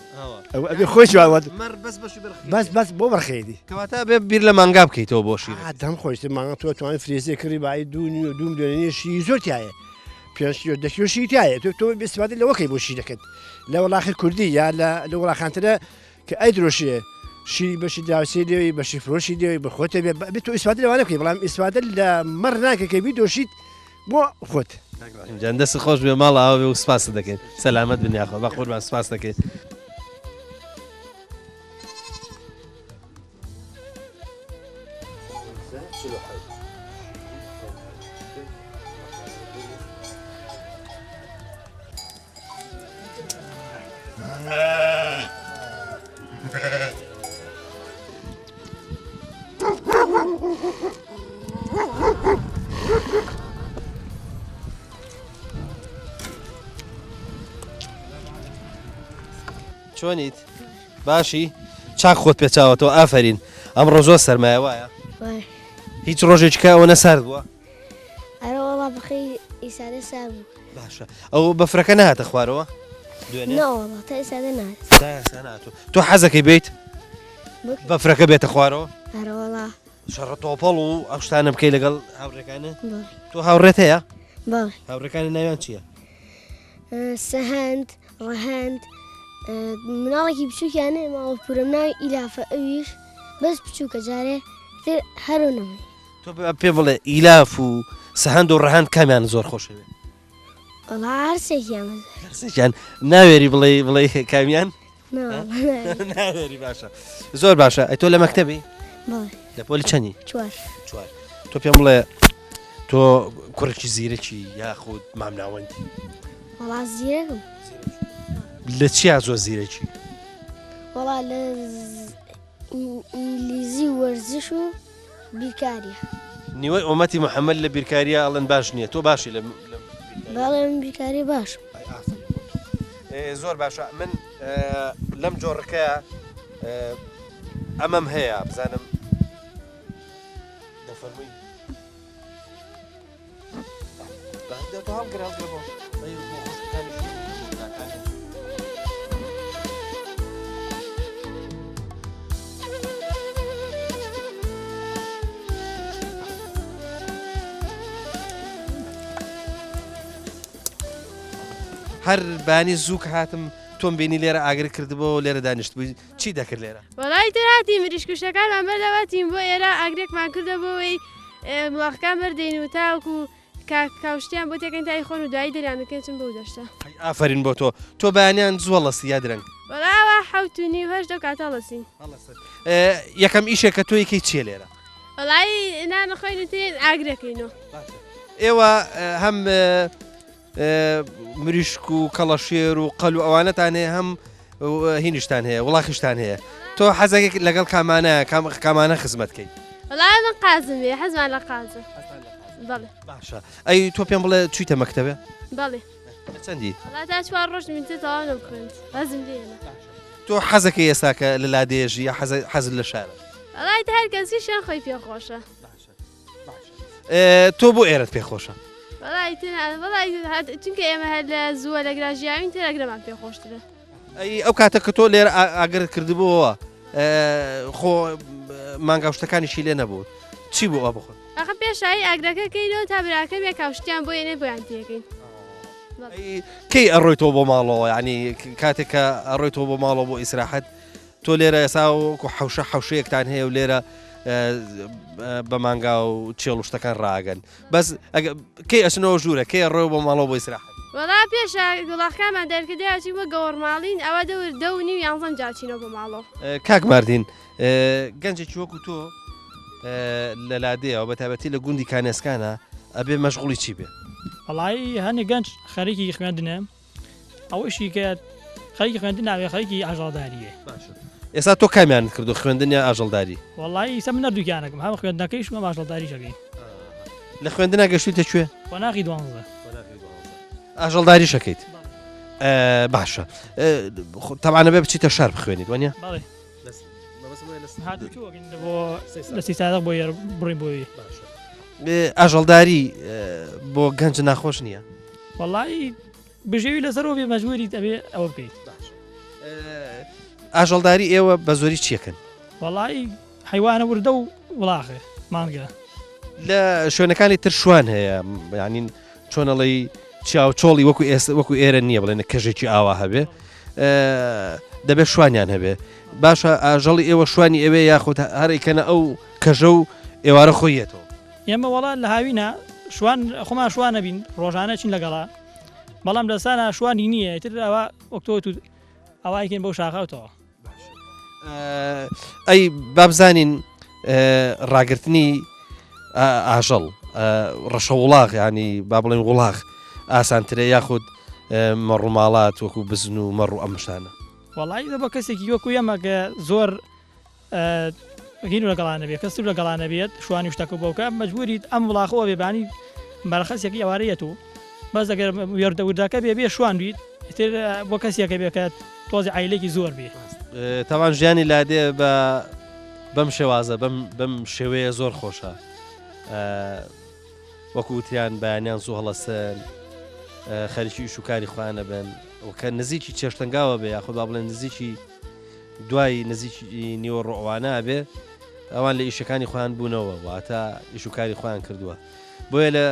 ئەوە ئەبێ خۆی جواب مەڕ بەس بەشی بەرخەکەی بەس بەس بۆ بەرخەیەتی کەواتە ئەبێ بیر لە مانگا بکەیتەوە بۆ شیر دەم خۆشتر مانگا تۆ توانای فرێزێ کڕی بای دوو نیو دوو ملیۆنی شیری زۆر تایە پێنج کیلۆ دە کیلۆ شیری تایە تۆ تۆ ئیستفادە لەوە کەی بۆ شیرەکەت لە وڵاخی کوردی یا لە لە وڵاخانترە کە ئەی درۆشێ شیری بەشی دراوسێ لێوی بەشی فرۆشی لێوی بە خۆتە بێ بێ تۆ ئیستفادە لەوانە بکەی بەڵام ئیستفادە لە مەڕ ناکە کە بیدۆشیت بۆ خۆت. کاک ڕەحیم جان دەستت خۆش بێ ماڵ ئاوا بێ و سپاست دەکەین سەلامەت بن یاخوا بەقوربان سپاست دەکەین. چۆنیت؟ باشی چاک خۆت پێچاوەتەوە ئافرین ئەمڕۆ زۆر سەرمایە وایە هیچ ڕۆژێکی کە ئەوە نەسارد بووە ئەرە وەڵا بەخی ئیسادە سار بوو باشە ئەو بەفرەکە نهاتە خوارەوە دوێنێ نەوەڵا تا ئیسادە نهات تا ئێستا نهاتوو تۆ حەزەکەی بیت بەفرەکە بێتە خوارەوە ئەرەوەڵا شەڕە تۆپەڵ و ئەو شتانە بکەی لەگەڵ هاوڕێکانە تۆ هاوڕێت هەیە هاوڕێکانی ناویان چییە؟ سەهەند ڕەهەند مناڵێکی بچووکیان هەیە ماوە پورم ناوی ئیلافە ئەویش بەس بچووکە جارێ تر هەرو نەمەی. تۆ پێ بڵێ ئیلاف و سەهەند و ڕەهەند کامیان زۆر خۆشەوێ؟ وەڵا هەرسێکیان هەرسێکیان ناوێری بڵێ بڵێ کامیان؟ ناوێری باشە زۆر باشە ئەی تۆ لە مەکتەبی؟ لە پۆلی چەنی؟ چوار چوار تۆ پێم بڵێ تۆ کوڕێکی زیرەکی یاخود مامناوەندی؟ وەڵا زیرەکم. لە چیا زۆر زیرەکی؟ وەڵا لە ئینگلیزی و وەرزش و بیرکاریە. نیوەی ئۆمەتی محەممەد لە بیرکاریە ئەڵێن باش نییە تۆ باشی لە بەڵێ من بیرکاری باشم. زۆر باشە من لەم جۆڕەکە ئەمەم هەیە بزانم دەفەرمووی هەر بانی زوو کە هاتم تۆم بینی لێرە ئاگر کردبەوە لێرە دانیشت بووی چی دەکرد لێرە؟ وەڵای تر هاتین مریشکوشەکانمان بەردەوە هاتین بۆ ئێرە ئاگرێکمان کردە بۆ ئەوەی مڵاخەکان بەردەین و تاوەکو کاوشتیان بۆ تێکەین تا ئەیخۆن و دوایی دەریان دەکەین چون بەو دەشتە. ئەی ئافەرین بۆ تۆ تۆ بەیانیان زوو هەڵەسی یا درەنگ؟ وەڵا ئەوە 7:30 8 ئەو کاتە هەڵەسین. یەکەم ئیشێک کە تۆ یکەی چییە لێرە؟ وەڵای نان ئەخۆین و تێین ئاگرەکەینەوە. ئێوە هەم مریشک و کەڵەشێر و قەل و ئەوانەتان هەیە هەم هینیشتان هەیە وڵاخیشتان هەیە تۆ حەزەکێک لەگەڵ کامانە کامانە خزمەت کەی وەڵا من قازم بێ حەزمان لە قازە. بەڵێ. باشە ئەی تۆ پێم بڵێ چوویتە مەکتەبێ؟ بەڵێ. لە چەندی؟ وەڵا تا چوار ڕۆژ منتە تەواو نەمخوێند وازم لێ هێنا. تۆ حەزەکەی ئێستا کە لە لادێژی یا حەز حەزت لە شارە؟ وەڵا ئیتر هەر کەسی شوێن خۆی پێ خۆشە. تۆ بۆ ئێرەت پێ خۆشە؟ وەڵا ئیتر وەڵا چونکە ئێمە هەر لە زووە لەگرا ژیاوین تر ئەگرەمان پێ خۆشترە. ئەی ئەو کاتە کە تۆ لێرە ئاگرت کردبووەوە خۆ مانگا و شتەکانیشی لێ نەبوو چی بوو ئەوە بخۆن؟ ئەخە پێشایی ئاگرەکە کەینەوە تا براکەم یە کاوشتیان بۆ یەنێ بۆیان تێکەین. کەی ئەڕۆیتەوە بۆ ماڵەوە ینی کاتێک کە ئەڕۆیتەوە بۆ ماڵەوە بۆ ئیسراحەت تۆ لێرە ئێسا وەکو حەوشە حەوشەیەکتان هەیە و لێرە بە مانگا و چێڵ و شتەکان ڕاگەن بەس کەی ئەچنەوە ژوورە کەی ڕۆ بۆ ماڵەوە بۆ ئیسراحەت وەڵا پێشە گوڵاخکانمان دەرکردی ئەچین بۆ گەوەڕماڵین ئەوە دەور دە و نیو یانزەم جا چینەوە بۆ ماڵەوە. کاک ماردین گەنجێکی وەکو تۆ لە لادێەوە بە تایبەتی لە گوندی کانێسکانە ئەبێ مەشغوڵی چی بێ؟ وەڵایی هەنێ گەنج خەریکی خوێندنە ئەوەشی کە خەریکی خوێندن ناوێ خەریکی ئاژەڵداریە. باشە ئێستا تۆ کامیانت کردو خوێندن یا ئاژەڵداری؟ وەڵایی ئیستا من هەردووکیانەکەم هەم خوێندنەکەیش و هەم ئاژەڵداریش ئەکەین. لە خوێندنا گەشتویتە کوێ؟ قۆناغی دوانزە. ئاژەڵداریش ئەکەیت؟ باشە تەبعەن ئەبێ بچیتە شار بخوێنیت وانە؟ بەڵێ. لە سیسادق بۆ بڕین بۆی. ئاژەڵداری بۆ گەنج ناخۆش نییە؟ وەڵایی بژێوی لەسەرەوە بێ مەجبوریت ئەبێ ئەوە بکەیت. ئاژەڵداری ئێوە بە زۆری چیەکەن؟ وەڵایی حیوانە وردە و وڵاخێ مانگە. لە شوێنەکانی تر شوان هەیە یعنی چۆن ئەڵێی چاو چۆڵی وەکو ئێستا وەکو ئێرە نییە بڵێنە کەژێکی ئاوا هەبێ دەبێت شوانیان هەبێ باشە ئاژەڵی ئێوە شوانی ئەوێ یاخود هەرێکەنە ئەو کەژە و ئێوارە خۆیەتەوە ئێمە وەڵا لە هاوینە شوان خۆمان شوان نەبین ڕۆژانە چین لەگەڵا بەڵام لە سانا شوانی نییە ئیتر ئەوە وەک تۆ وتوت ئەوە ئەیکەین بەو شاخەوتەوە. ئەی بابزانین ڕاگرتنی ئاژەڵ ڕەشە وڵاغ ینی با بڵێن وڵاغ ئاسانترە یاخود مەڕوماڵات وەکو بزن و مەڕ و ئەم شتانە وەڵی بە کەسێکی وەکو ئێمە کە زۆر هینو لەگەڵا نەبێت کەس لەگەڵا نەبێت شوانی شتەکە بۆ بکە مەجبوریت ئەم وڵاخەوە بێبانی مەرەخەسێکی ئەوارەیەت و بەس ئەگەر وێردە وردەکە بێ بێ شوان بیت ئیتر بۆ کەسێکە بێ کە تۆزی عیلێکی زۆر بێ. تاوان ژیانی لادێ بە بەم شێوازە بەم بەم شێوەیە زۆر خۆشە وەکو وتیان بەیانیان زوو هەڵەسن خەریکی ئیش و کاری خۆیان ئەبن و کە نزیکی چێشتەنگاوە بێ یاخود با بڵێن نزیکی دوای نزیکی نیوەڕۆ ئەوانە ئەبێ ئەوان لە ئیشەکانی خۆیان بوونەوە واتە ئیش و کاری خۆیان کردووە بۆیە لە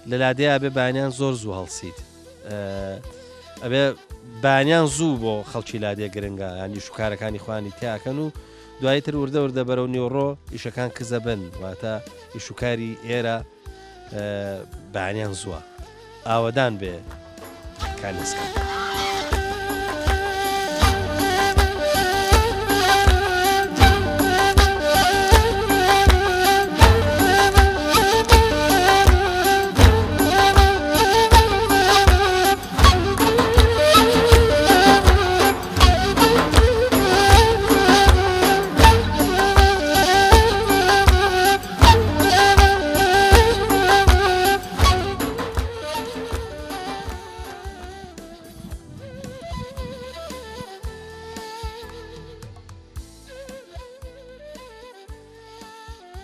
لە لادێیا بێ بەیانیان زۆر زوو هەڵسیت ئەبێ بەیانیان زوو بۆ خەڵکی لادێ گرنگە یان ئیش و کارەکانی خۆیانی تیاکەن و دوایی تر وردە وردە بەرەو نیوەڕۆ ئیشەکان کزە بن واتە ئیش و کاری ئێرە بەیانیان زووە ئاوەدان بێ کانێسکان.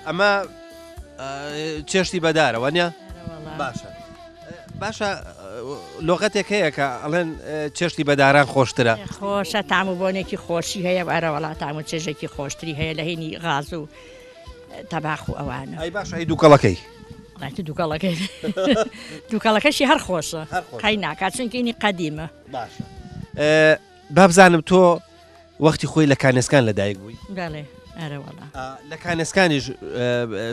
ئەمە چێشتی بەدارە وانە باشە باشە لۆغەتێک هەیە کە ئەڵێن چێشتی بەداران خۆشترە خۆشە تام و بۆنێکی خۆشی هەیە ئەرەوەڵا تام و چێژێکی خۆشتری هەیە لە هینی غاز و تەباخ و ئەوانە. ئەی باشە ئەی دووکەڵەکەی؟ وەڵای دووکەڵەکەی دووکەڵەکەشی هەر خۆشە قەی ناکات چونکە ئینی قەدیمە. باشە با بزانم تۆ وەختی خۆی لە کانێسکان لەدایک بووی؟ بەڵێ ئەرە وەڵا. لە کانێسکانیش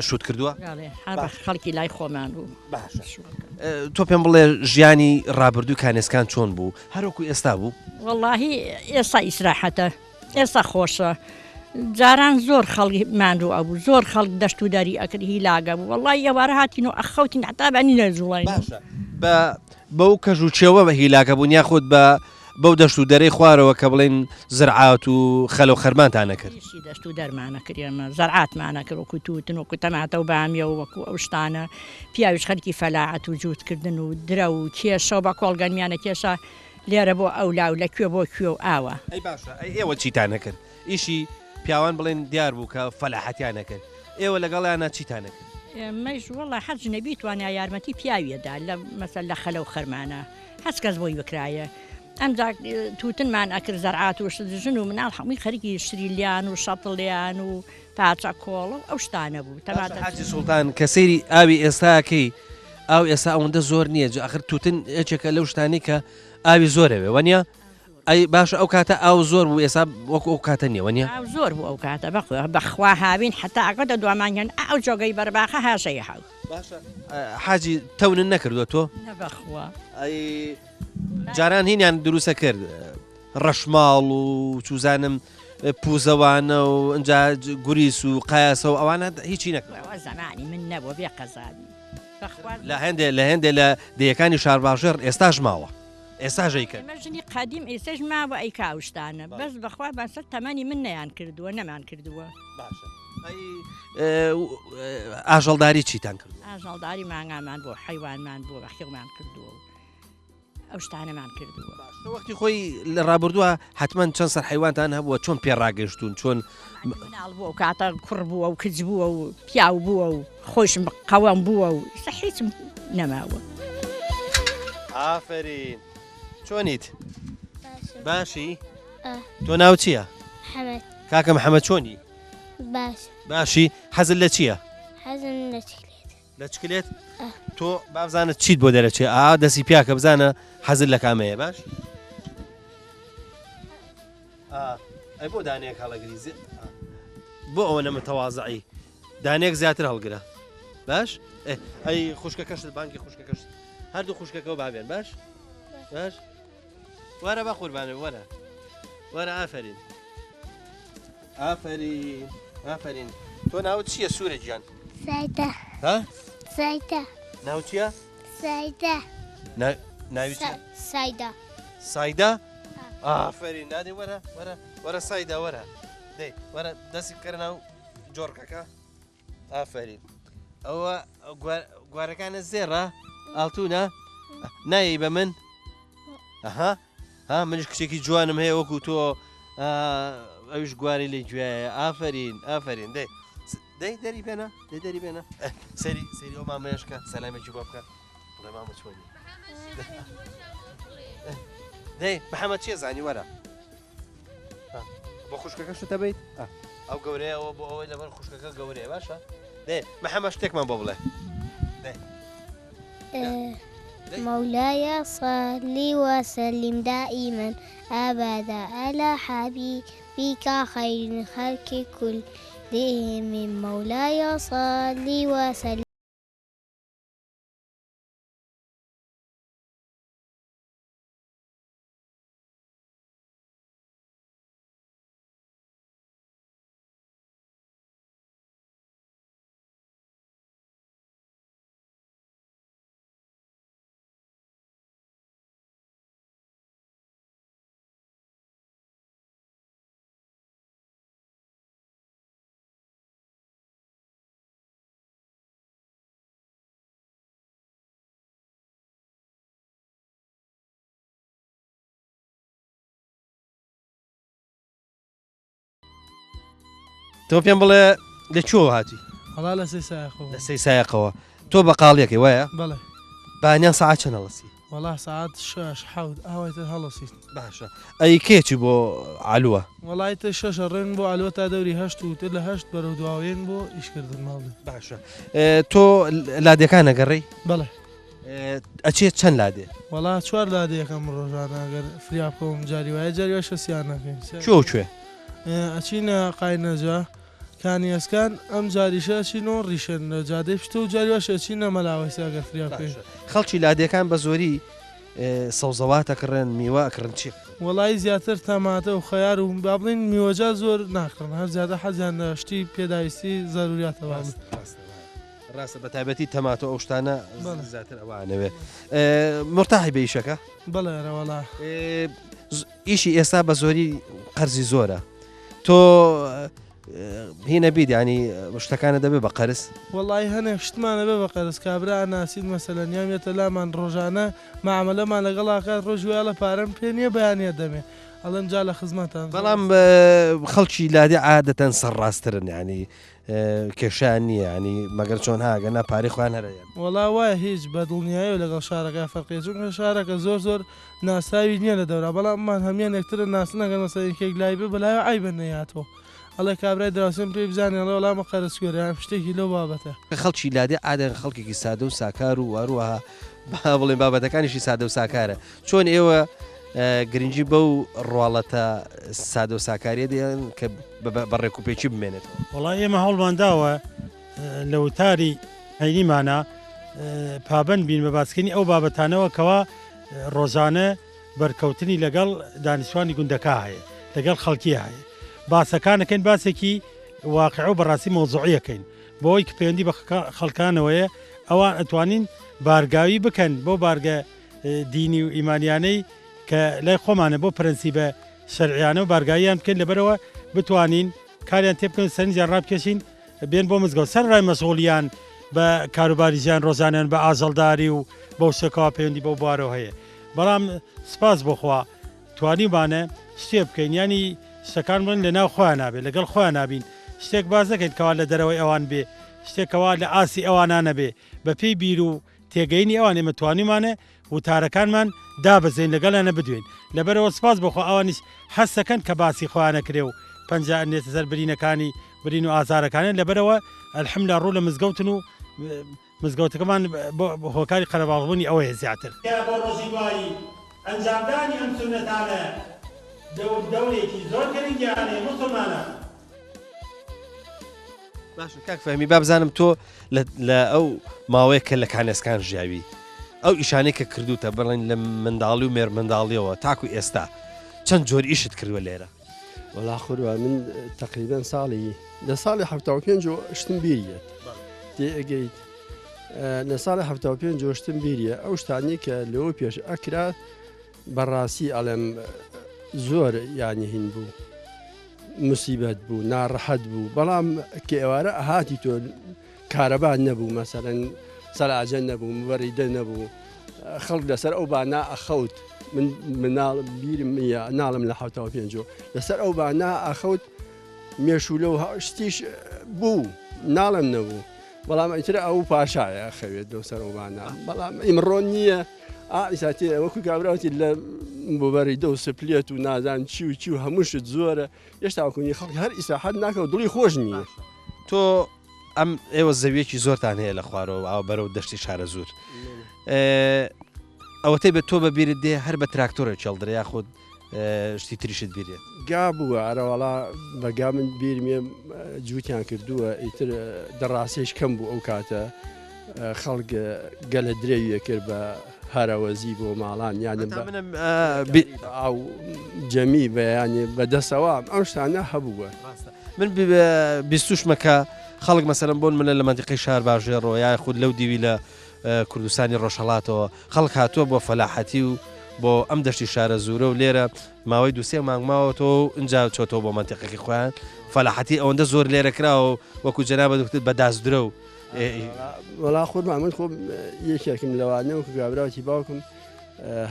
شووت کردووە؟ بەڵێ هەر بە خەڵکی لای خۆمان بوو. باشە تۆ پێم بڵێ ژیانی ڕابردووی کانێسکان چۆن بوو؟ هەروەکو ئێستا بوو؟ وەڵاهی ئێستا ئیسراحەتە. ئێستا خۆشە جاران زۆر خەڵک ماندوو ئەبوو زۆر خەڵک دەشت و دەری ئەکرد هیلاگە بوو وەڵی ئێوارە هاتین و ئەخەوتین حتا بەنی نەجوڵین بە بەو کەژ و چێوە بە هیلاکە بوون یاخود بە بەو دەشت و دەرەی خوارەوە کە بڵێن زرعات و خەلە و خەرمانتان ئەکرد. ئیشی دەشت و دەرمان ئەکرد ئێمە زەرعاتمان ئەکرد وەکو تووتن وەکو تەماتە و بامیە و وەکو ئەو شتانە پیاویش خەریکی فەلاعەت و جووت کردن و درە و کێشە و بە کۆڵ گەنمیانە کێشا لێرە بۆ ئەولا و لە کوێ بۆ کوێ و ئاوا. ئەی باشە ئەی ئێوە چیتان ئەکرد؟ ئیشی پیاوان بڵێن دیار بوو کە فەلاحەتیان ئەکرد ئێوە لەگەڵیانا چیتان ئەکرد؟ ئێمەیش وەڵا هەر ژنە بیتوانیا یارمەتی پیاوی ئەدا لە مەسەل لە خەلە و خەرمانە هەچ کەس بۆی بکرایە ئەمجا تووتنمان ئەکرد زەرعات و شت ژن و مناڵ هەمووی خەریکی شریلیان و شەتڵیان و پاچە کۆڵە و ئەو شتانە بوو باشە تەماتە حاجی سوڵتان کە سەیری ئاوی ئێستا ئەکەی ئاو ئێستا ئەوەندە زۆر نییە جا ئەخر تووتن یەکێکە لەو شتانەی کە ئاوی زۆر ئەوێ وەنیە؟ ئەی باشە ئەو کاتە ئاو زۆر بوو ئێستا وەکو ئەو کاتە نیە وەنیە؟ ئاو زۆر بوو ئەو کاتە بەخوا بەخوا هاوین حەتا ئەگەتە دوا مانگیان ئەو جۆگەی بەرباخە هاژەی هاو. باشە حاجی تەونن نەکردوە تۆ؟ نە بەخوا. ئەی جاران هینیان دروستە کرد ڕەشماڵ و چوزانم پوزەوانە و ئەجا گوریس و قایاسە و ئەوانە هیچی نەکرد. زمانی من نەبوو بێ قەزابی بەخوا. لە هەندێ لە هەندێ لە دێیەکانی شارباژێڕ ئێستاش ماوە. ئێستاش ئەیکەن. ئێمە ژنی قەدیم ئێستەش ماوە ئەیکا ئەو شتانە بەس بەخوا بەسەر تەمەنی من نەیان کردووە نەمان کردووە. باشە ئەی ئاژەڵداری چیتان کردووە؟ ئاژەڵداری مانگامان بۆ حەیوانمان بۆ بەخێومان کردووە و ئەو شتانەمان کردووە. باشە وەختی خۆی لە ڕابردووە حتمما چەند سەر حەیوانتان هەبووە چۆن پێ ڕاگەشتوون چۆن مناڵ بووە و کاتە کوڕ بووە و کچ بووە و پیاو بووە و خۆیشم قەوەم بووە و ئیستا هیچم نەماوە. ئافەرین چۆنیت باشی تۆ ناو چییە؟ محەمەد. کاکە محەمەد چۆنی؟ باش. باشی حەزت لە چییە؟ حەزم لە چکلێت. لە چکلێت؟ تۆ بابزانە چیت بۆ دەرەچێ ئا دەسی پیاکە بزانە حەزت لە کامەیە باش؟ ئەی بۆ دانەیەک هەڵەگری بۆ ئەوە نەمتەوازعی دانەیەک زیاتر هەڵگرە باش ئەی خوشکەکەشت بانکی خوشکەکەشت هەردوو خوشکەکەەوە بابێن باش باش وەرە بە قوربانە وەرە وەرە ئافرین ئافرین ئافرین تۆ ناوت چییە سوورە گیان سایتە ها سایتە ناو چییە سایتە ناوی چییە سایدا سایدا ئافرین نادێ وەرە وەرە وەرە سایدا وەرە دەی وەرە دەستی بکەرە ناو جۆڕکەکە ئافرین ئەوە گوارەکانە زێڕە ئاڵتونە نایەی بە من ئەها ها منیش کچێکی جوانم هەیە وەکو تۆ ئەویش گواری لێ گوێیە ئافرین ئافرین دەی دەی دەری بێنە دەی دەری بێنە سەری سەری ئەو مامەیەشکە سەلامێکی بۆ بکە بڵێ مامە چۆنی دەی محەممەد چیە زانی وەرە بۆ خوشکەکە شتە بیت ئەو گەورەیەوە بۆ ئەوەی لەبەر خوشکەکە گەورەیە باشە دێ محەممەد شتێکمان بۆ بڵێ مولاي صل وسلم دائما أبدا على حبيبك خير الخلق كلهم مولاي صل وسلم تۆ پێم بڵێ لە کوێوە هاتی؟ وەڵا لە سەی سایەقەوە. لە سەی سایەقەوە. تۆ بەقاڵیەکەی وایە؟ بەڵێ. بەیانیان سەعات چەند هەڵەسی؟ وەڵا سەعات شەش حەوت ئاوای تر هەڵەسیت. باشە ئەی کێ چی بۆ عەلوە؟ وەڵا ئیتر شەشە ڕێن بۆ عەلوە تا دەوری هەشت و تر لە هەشت بەرەو دواوەیەن بۆ ئیشکردن ماڵێ. باشە تۆ لادێکان ئەگەڕێی؟ بەڵێ. ئەچێ چەند لادێ؟ وەڵا چوار لادێ ئەکەم ڕۆژانە گەر فریا بکەوم جاری وایە جاری وایە شەسیان نەکەین. کوێ و کوێ؟ ئەچینە قاینەجا، کانیەسکان، ئەم جاریشە ئەچینەوە ڕیشێن لە جادەی پشتۆ و جاری وایش ئەچینە مەلاوەیسە ئەگەر فریا بکەوین. باشە خەڵکی لادێکان بە زۆری سەوزەوات ئەکڕن میوە ئەکڕن چی؟ وەڵایی زیاتر تەماتە و خەیار و با بڵێین میوەجات زۆر ناکڕن هەر زیاتر حەزیان لە شتی پێداویستی زەروریاتە با بڵێین. ڕاستە ڕاستە بە تایبەتی تەماتە ئەو شتانە زیاتر ئەوانەوێ. مورتاحی بە ئیشەکە؟ بەڵێ ئەرەوەڵا. ئیشی ئێستا بە زۆری قەرزی زۆرە تۆ هینە بیت ینی شتەکانە دەبێ بە قەرز؟ وەڵایی هەنێک شتمان ئەبێ بە قەرز کابرا ئەناسین مەسەلەن یان یەتە لامان ڕۆژانە مەعامەلەمان لەگەڵ ئەکات ڕۆژی وای ئەڵێ پارەم پێ نیە بەیانی ئەدەمێ ئەڵێم جا لە خزمەتام زۆر بەڵام خەڵکی لادێ عادەتەن سەرڕاستترن یانی کێشەیان نییە ینی مەگەر چۆن ها گەنا پارەی خۆیان هەر ئەیەن. وەڵا وایە هیچ بە دڵنیایەوە لەگەڵ شارەکە فەرقیە چونکە شارەکە زۆر زۆر ناسراوی نیە لە دەورا بەڵام ئەمان هەمیان یەکترە ناسن ئەگەر مەسەلەن یەکێک لای بێ بەلایەوە عەیبە نەیاتەوە ئەڵێ کابرای دراوسێم پێی بزانێ ئەڵێ وەڵا ئەمە قەرز کوێرە یان شتێکی لەو بابەتە. خەڵکی لادێ عادەن خەڵکێکی سادە و ساکار و هەروەها با بڵێین بابەتەکانیشی سادە و ساکارە چۆن ئێوە گرنگی بەو ڕواڵەتە سادە و ساکاریە دێن کە بە ڕێکوپێکی بمێنێتەوە؟ وەڵا ئێمە هەوڵمان داوە لە وتاری هەینیمانە پابەند بین بە باسکردنی ئەو بابەتانەوە کەوا ڕۆژانە بەرکەوتنی لەگەڵ دانیشتوانی گوندەکە هەیە لەگەڵ خەڵکی هەیە باسەکانەکەین باسێکی واقع و بەڕاستی مەوزوعیەکەین بۆی کە پەیوەندی بە خەڵکانەوەیە ئەوان ئەتوانین بارگاوی بکەن بۆ بارگە دینی و ئیمانیانەی کە لای خۆمانە بۆ پرەنسیبە شەرعیانە و بارگاویان بکەین لەبەرەوە بتوانین کاریان تێ بکەن سەرنجیان ڕابکێشین بێن بۆ مزگەوت سەرەڕای مەشغوڵیان بە کاروباری ژیان ڕۆژانیان بە ئاژەڵداری و بەو شتێکەوە پەیوەندی بەو بوارەوە هەیە بەڵام سپاس بۆ خوا توانیومانە شتێ بکەین یانی شتەکان بڵێن لە ناو خۆیان نابێت لەگەڵ خۆیان نابین شتێک باس نەکەین کەوا لە دەرەوەی ئەوان بێ شتێکەوە لە ئاسی ئەوانە نەبێ بە پێی بیر و تێگەینی ئەوان ئێمە توانیومانە وتارەکانمان دابەزێین لەگەڵیانە بدوێین لەبەرئەوە سپاس بۆ خوا ئەوانیش حەزەکەن کە باسی خۆیان ئەکرێ و پەنجە ئەنێتە سەر برینەکانی برین و ئازارەکانیان لەبەرئەوە الحمللە ڕوو لە مزگەوتن و مزگەوتەکەمان بۆ هۆکاری قەرەباڵغبوونی ئەوەیە زیاتر. بۆ ڕۆژی دوایی ئەنجامدانی ئەم سوننەتانە دەور دەورێکی زۆر گرنگیان هەیە موسڵمانان. باشە کاک فەهمی با بزانم تۆ لە ئەو ماوەیە کە لە کانێسکان ژیاوی ئەو ئیشانەی کە کردوتە بڵێن لە منداڵی و مێرمنداڵیەوە تاکو ئێستا چەند جۆر ئیشت کردوە لێرە؟ وەڵا خوروا من تقریبا ساڵی لە ساڵی 75 شتم بیریەت تێ ئەگەیت لە ساڵی 75 شتم بیریە ئەو شتانی کە لەوە پێش ئەکرا بەڕاستی ئەڵێم زۆر یانی هین بوو مسیبەت بوو ناڕەحەت بوو بەڵام کە ئێوارە ئەهاتی تۆ کارەبا نەبوو مەسەرەن سەلاجە نەبوو مبەریدە نەبوو خەڵک لەسەر ئەو بانا ئەخەوت من مناڵ بیرم ناڵم لە حوتەوە پێنجۆ لەسەر ئەو بانا ئەخەوت مێشولە و شتیش بوو ناڵم نەبوو بەڵام ئیتر ئەو پاشایە خەوێت لەو سەر ئەوبانە بەڵام ئیمڕۆ نییە ئایساتێ وەکو کابراوتی لە بۆبەری دە و سپلێت و نازان چی و چی و هەموو شت زۆرە هێشتا وەکوی خەڵک هەر ئیسراحەت ناکە و دڵی خۆش نییە. تۆ ئەم ئێوە زەویەکی زۆرتان هەیە لە خوارەوە ئاو بەرەو دەشتی شارەزوور ئەوەتەی بە تۆ بە بیرت دێ هەر بە تراکتۆرە کێڵدرێ یاخود شتی تریشت بیرێت؟ گا بووە ئەرەوەڵا بە گا من بیرمێ جووتیان کردووە ئیتر دەڕاستیش کەم بوو ئەو کاتە خەڵک گەلە درێویە کرد بە هەرەوەزی بۆ ماڵان یانم بە ئاو جەمی بەیانی بەدەسەوە ئەم شتانە هەبووە. من بیستوشمە کە خەڵک مەسەلەن بۆن منە لە مەنتیقەی شارباژێڕەوە یاخود لەو دیوی لە کوردستانی ڕۆژهەڵاتەوە خەڵک هاتووە بۆ فەلاحەتی و بۆ ئەم دەشتی شارەزوورە و لێرە ماوەی دوو سێ مانگ ماوەتەوە و ئینجا چۆتەوە بۆ مەنتیقەکەی خۆیان فەلاحەتی ئەوەندە زۆر لێرە کراوە و وەکو جەنابت وتت بە داس درە و وەڵا خورما من خۆم یەکێکم لەوانە وەکو گابراوتی باوکم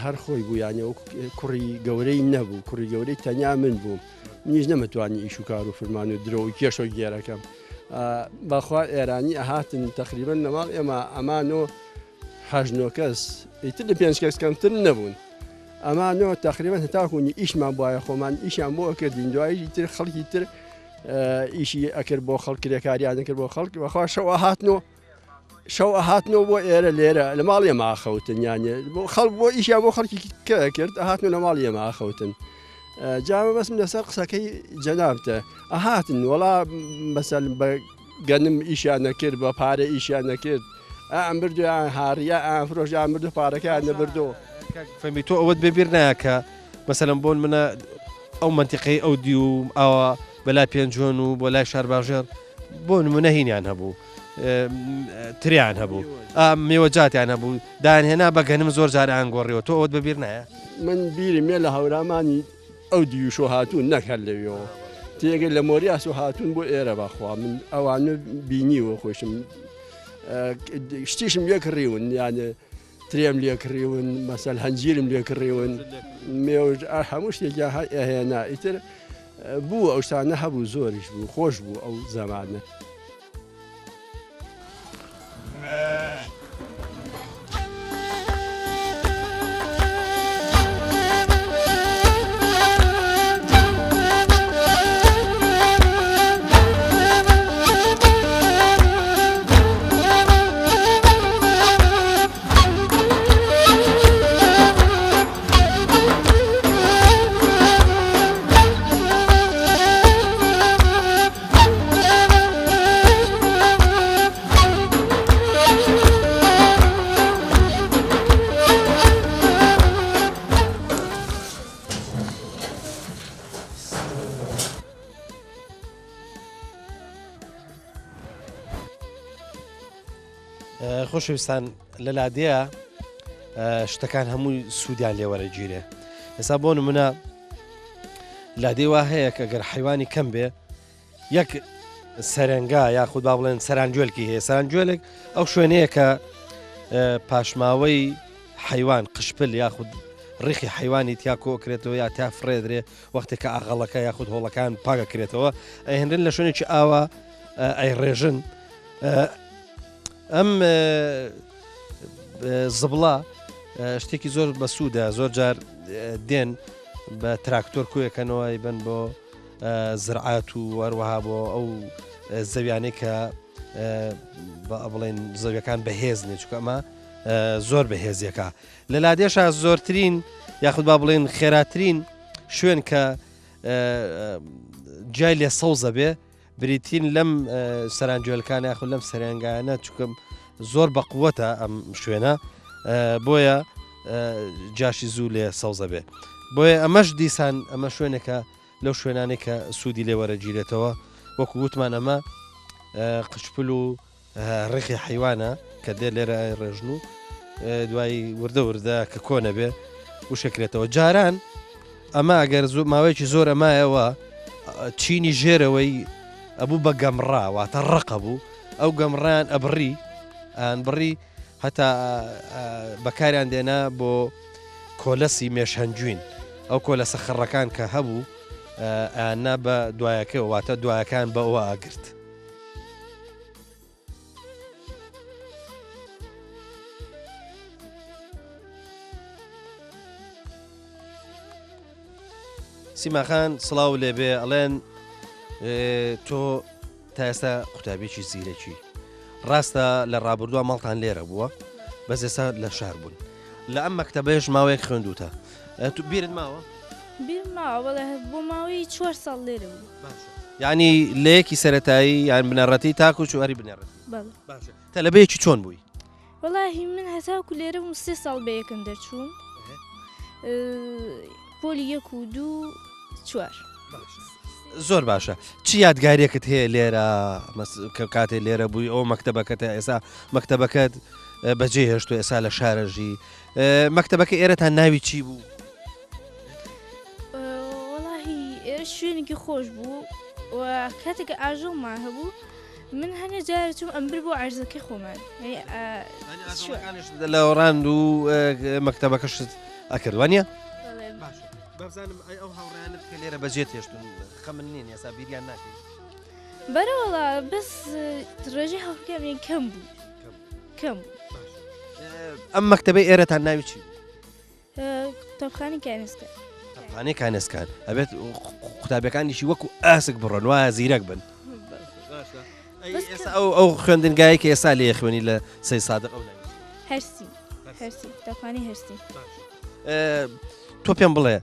هەر خۆی بوو یانە وەکو کوڕی گەورەی نەبوو کوڕی گەورەی تەنیا من بووم منیش نەمەتوانی ئیش و کار و فرمان و درۆ و کێشە و گێرەکەم بەخوا ئێرانی ئەهاتن تەقریبەن لە ماڵ ئێمە ئەمانۆ هەشت نۆ کەس ئیتر لە پێنج کەس کەمتر نەبوون ئەمانۆ تەقریبەن هەتاکوونی ئیشمان بواە خۆمان ئیشیان بۆ ئەکردین دوایی تر خەڵکی تر ئیشی ئەکرد بۆ خەڵک کرێکاریان کرد بۆ خەڵک بەخوا شەوە هاتنەوە شەو ئەهاتنەوە بۆ ئێرە لێرە لە ماڵی ئێمە ئاخەوتن یانێ بۆ خەڵک بۆ ئیشیان بۆ خەڵکی کە کرد ئەهاتن لە ماڵی ئێمە ئاخەوتن جا مەبەستم لەسەر قسەکەی جەنابتە ئەهاتن وەڵا مەسەل بە گەنم ئیشیان نەکرد بە پارە ئیشیان نەکرد ئەم بردویان هاڕیا ئەم فرۆشیان بردو پارەکەیان نەبردۆ فەمی تۆ ئەوەت بێ بیر نایە کە مەسەلەن بۆن منە ئەو مەنتیقەی ئەو دی و ئاوا بەلای پێنجۆن و بۆ لای شارباژێڕ بۆ نمونە هینیان هەبوو تریان هەبوو مێوەجاتیان هەبوو دانهێنا بە گەنم زۆر جاران گۆڕیەوە تۆ ئەوت بەبیر نایە من بیرم یە لە هەورامانی ئەو دیوشۆ هاتوون نەک هەر لەوێەوە تێگە لە مۆریاس و هاتوون بۆ ئێرە بەخوا من ئەوانە بینیوە خۆشم شتیشم لێ کڕیون یانێ ترێم لێ کڕیون مەسەل هەنجیرم لێ کڕیون مێوژ هەموو شتێکیان هەر ئەهێنا ئیتر بوو ئەو شتانە هەبوو زۆریش بوو خۆش بوو ئەو زەمانە. خۆشەویستان لە لادێە شتەکان هەمووی سوودیان لێوەرەگیرێ ئێستا بۆ نمونە لادێ وا هەیە کە گەر حیوانی کەم بێ یەک سەرنگا یاخود با بڵێن سەرانجوێلکی هەیە سەرانجوێلێک ئەو شوێنەیە کە پاشماوەی حیوان قشپل یاخود ڕیخی حیوانی تیا کۆکرێتەوە یا تا فرێدرێ وەختێک کە ئاغەڵەکە یاخود هۆڵەکان پاگەکرێتەوە ئەهێنرن لە شوێنێکی ئاوا ئەیڕێژن ئەم زبڵە شتێکی زۆر بەسوودە زۆر جار دێن بە تراکتۆر کویەکەنەوە بن بۆ زرعات و هەروەها بۆ ئەو زەویانەی کە بڵێن زەویەکان بەهێز نێ چکە ئەمە زۆر بەهێزیەکە لە لادێشا زۆرترین یاخود با بڵێن خێراترین شوێن کە جای لێ سەوزە بێ بریتین لەم سەرانجوێلکان یاخود لەم سەرێنگایانە چکم زۆر بەقوەتە ئەم شوێنە بۆیە جاشی زوو لێ سەوزە بێ بۆیە ئەمەش دیسان ئەمە شوێنێکە لەو شوێنانەی کە سوودی لێ وەرەگیرێتەوە وەکو وتمان ئەمە قشپل و ڕیخی حەیوانە کە دێ لێرە ڕێژن و دوایی وردە وردە کە کۆ نەبێ وشەکرێتەوە جاران ئەمە ئەگەر زۆر ماوەیەکی زۆر ئەمایەوە چینی ژێرەوەی ئەبوو بە گەمڕا واتە ڕقە بوو ئەو گەمڕان ئەبڕی ئان بڕی هەتا بەکاریان دێنا بۆ کۆلەسی مێشهەنجوین ئەو کۆلەسە خڕەکان کە هەبوو ئەیاننا بە دوایەکەوە واتە دوایەکان بە ئەوە ئەگرت. سیماخان سڵاو لێبێ ئەڵێن تۆ تا ئێستا قوتابیی زیرەکی ڕاستە لە ڕابردووە ماڵتان لێرە بووە بەس ئێستا لە شار بوون لە ئەم مەکتەبەیش ماوەیەک خوێندوتە تو بیرت ماوە؟ بیرم ماوە بەڵێ بۆ ماوەی چوار ساڵ لێرە بوو. یعنی لە یەکی سەتایی یان بنەڕەتی تاکو چواری بنەڕەتی باشە تەلەبەیەکی چۆن بووی؟ وەڵاهی من هەتاکو لێرە بووم سێ ساڵ بە یەکەم دەرچووم پۆلی یەک و دوو چوار. زۆر باشە چ یادگاریەکت هەیە لێرە کە کاتێ لێرە بووی ئەو مەکتتەبەکەتە ئێسا مەکتتەبەکەت بەجێ هێشت و ئێسا لە شارەژی مەکتتەبەکە ئێرەتان ناوی چی بوو؟ وەڵاهی ئێرە شوێنێکی خۆش بوو و کاتێک ئاژەڵمان هەبوو من هەنێ جار چوم ئەمبر بۆ عەرزەکەی خۆمان لەوەڕاند و مەکتەبەکەشت ئەکرد وانە؟ بابزانم ئەی ئەو هاوڕیانت کە لێرە بەجێت هێشتون خەمن نین ێسا بیریان ناکەی بەرەوەڵا بەس ڕێژەی هاوڕێکانیان کەم بوو کەم بوو ئەم مەکتەبەی ئێرەتان ناوی چی قوتابخانەی کانێسکان. قوتابخانەی کانێسکان ئەبێت قوتابیەکانیشی وەکو ئاسک بڕۆن وایە زیرەک بن. ئەو ئەو خوێندنگایە کە ئێستا لێ خوێنی لە سەی سادق ئەو ناوی هەرسی هەرسی قوتابخانەی هەرسی. تۆ پێم بڵێ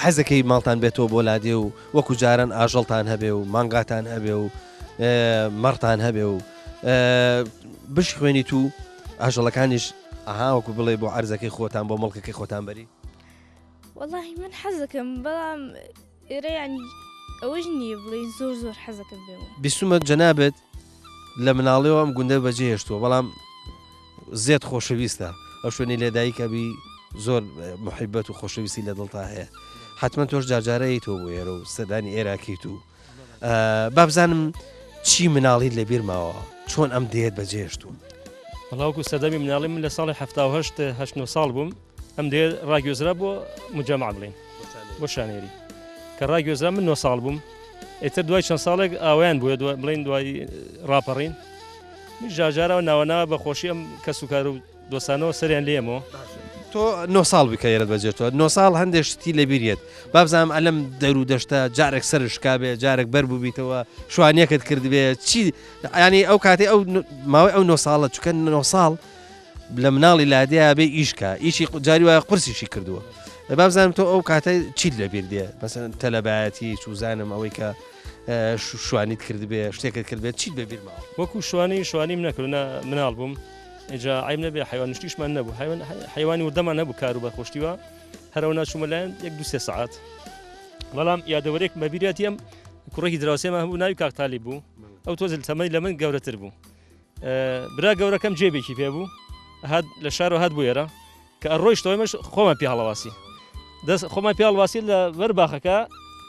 حەزەکەی ماڵتان بێتەوە بۆ لادێ و وەکو جاران ئاژەڵتان هەبێ و مانگاتان هەبێ و مەڕتان هەبێ و بشخوێنیت و ئاژەڵەکانیش ئەها وەکو بڵێ بۆ عەرزەکەی خۆتان بۆ مڵکەکەی خۆتان بەری؟ وەڵاهی من حەزەکەم بەڵام ئێرە یانی ئەوەش نییە بڵێ زۆر زۆر حەزەکەم بێمەوە. بیستومە جەنابت لە مناڵیەوە ئەم گوندە بەجێ هێشتووە بەڵام زێد خۆشەویستە ئەو شوێنی لێدایک ئەبی زۆر محیبەت و خۆشەویستی لە دڵتا هەیە. حتمما تۆش جارجارەی تۆ بۆ ئێرە و سەردانی ئێراکەیت و بابزانم چی مناڵیت لە بیر ماوە چۆن ئەم دێت بەجێشتوو وەڵا وەکو سەردەمی مناڵی من لە ساڵی 78 هەشت نۆ ساڵ بووم ئەم دێ ڕاگوێزرا بۆ مجەمع بڵین بۆ شانێری کە ڕاگوێزرا من نۆ ساڵ بووم ئیتر دوای چەند ساڵێک ئاویان بووە بڵین دوای ڕاپەڕین جاجارەوە ناوەناوە بە خۆشی ئەم کەس و کار و دۆستانەوە سەریان لێمەوە. تۆ نۆ ساڵ بووی کە ئێرەت بەجێتوە نۆ ساڵ هەندێک شتی لەبیریەت بابزانم ئەلەم دەر و دەشتە جارێک سەر شکابێ جارێک بەر بووبیتەوە شوانیەکەت کردبێ چی ینی ئەو کاتی ئەو ماوەی ئەو نۆ ساڵە چکە نۆ ساڵ لە مناڵی لادێیا بێ ئیشکا ئیشی جاری وایە قورسیشی کردووە بابزانم تۆ ئەو کاتە چیت لەبیر دێ مەسەن تەلەبایەتی چوزانم ئەوەی کە شوانیت کردبێ شتێکت کردبێت چیت بەبیر ماوە وەکو شوانی شوانیم نەکرد مناڵ بووم ئینجا عەیب نەبێ حەیوان شتیشمان نەبوو حەیوان حەیوانی وردەمان نەبوو کار و بەرخۆشتی وە هەرەوە ناچوومە لایەن یەک دوو سێ سەعات بەڵام یادەوەرێک مەبیرەتی ئەم کوڕێکی دراوسێمان هەبوو ناوی کاک تالیب بوو ئەو تۆزل تەمەنی لە من گەورەتر بوو برا گەورەکەم جێبێکی پێ بوو هات لە شارەوە هات بۆ ئێرە کە ئەڕۆیشتەوە ئێمەش خۆمان پێ هەڵەواسی دەست خۆمان پێ هەڵواسی لە بەر باخەکە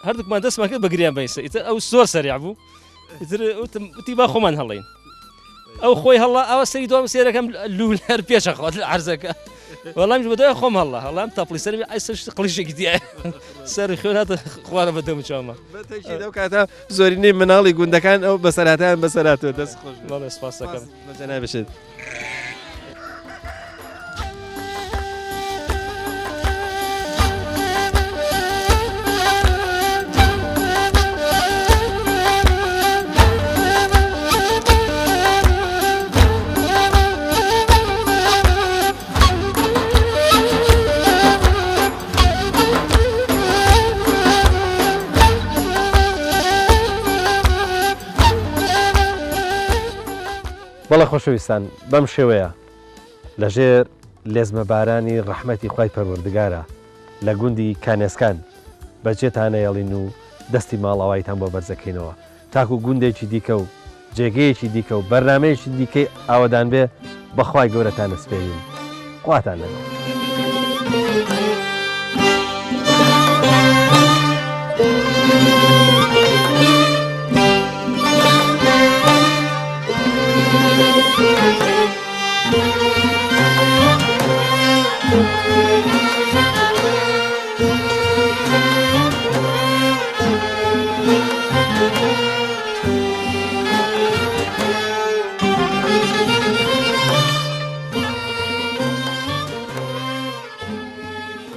هەردووکمان دەستمان کرد بە گریان بەینسە ئیتر ئەو زۆر سەریع بوو ئیتر وتم وتی با خۆمان هەڵین ئەو خۆی هەڵا ئەوە سەری دوام سێرەکەم لوول هەر پێشە خۆت لە عەرزەکە وەڵام بەدوای خۆم هەڵا هەڵام تەپڵی سەرمی ئای سەر قڵیشێکی دیایە سەر خوێن هاتە خوارە بە دەم و چاوما بەتەکی لەو کاتە زۆرینەی مناڵی گوندەکان ئەو بەسەرهاتیان بەسەرهاتووە دەست خۆش بێت. بەڵێ سپاس دەکەم. بە جەنابیشت. بەڵێ خۆشەویستان بەم شێوەیە لەژێر لێزمە بارانی ڕەحمەتی خوای پەروەردگارا لە گوندی کانێسکان بەجێتانەیەڵین و دەستی ماڵئاواییتان بۆ بەرزەکەینەوە تاکو گوندێکی دیکە و جێگەیەکی دیکە و بەرنامەیەکی دیکەی ئاوەدان بێ بە خوای گەورەتان ئەسپێرین خواتان لەگەڵ.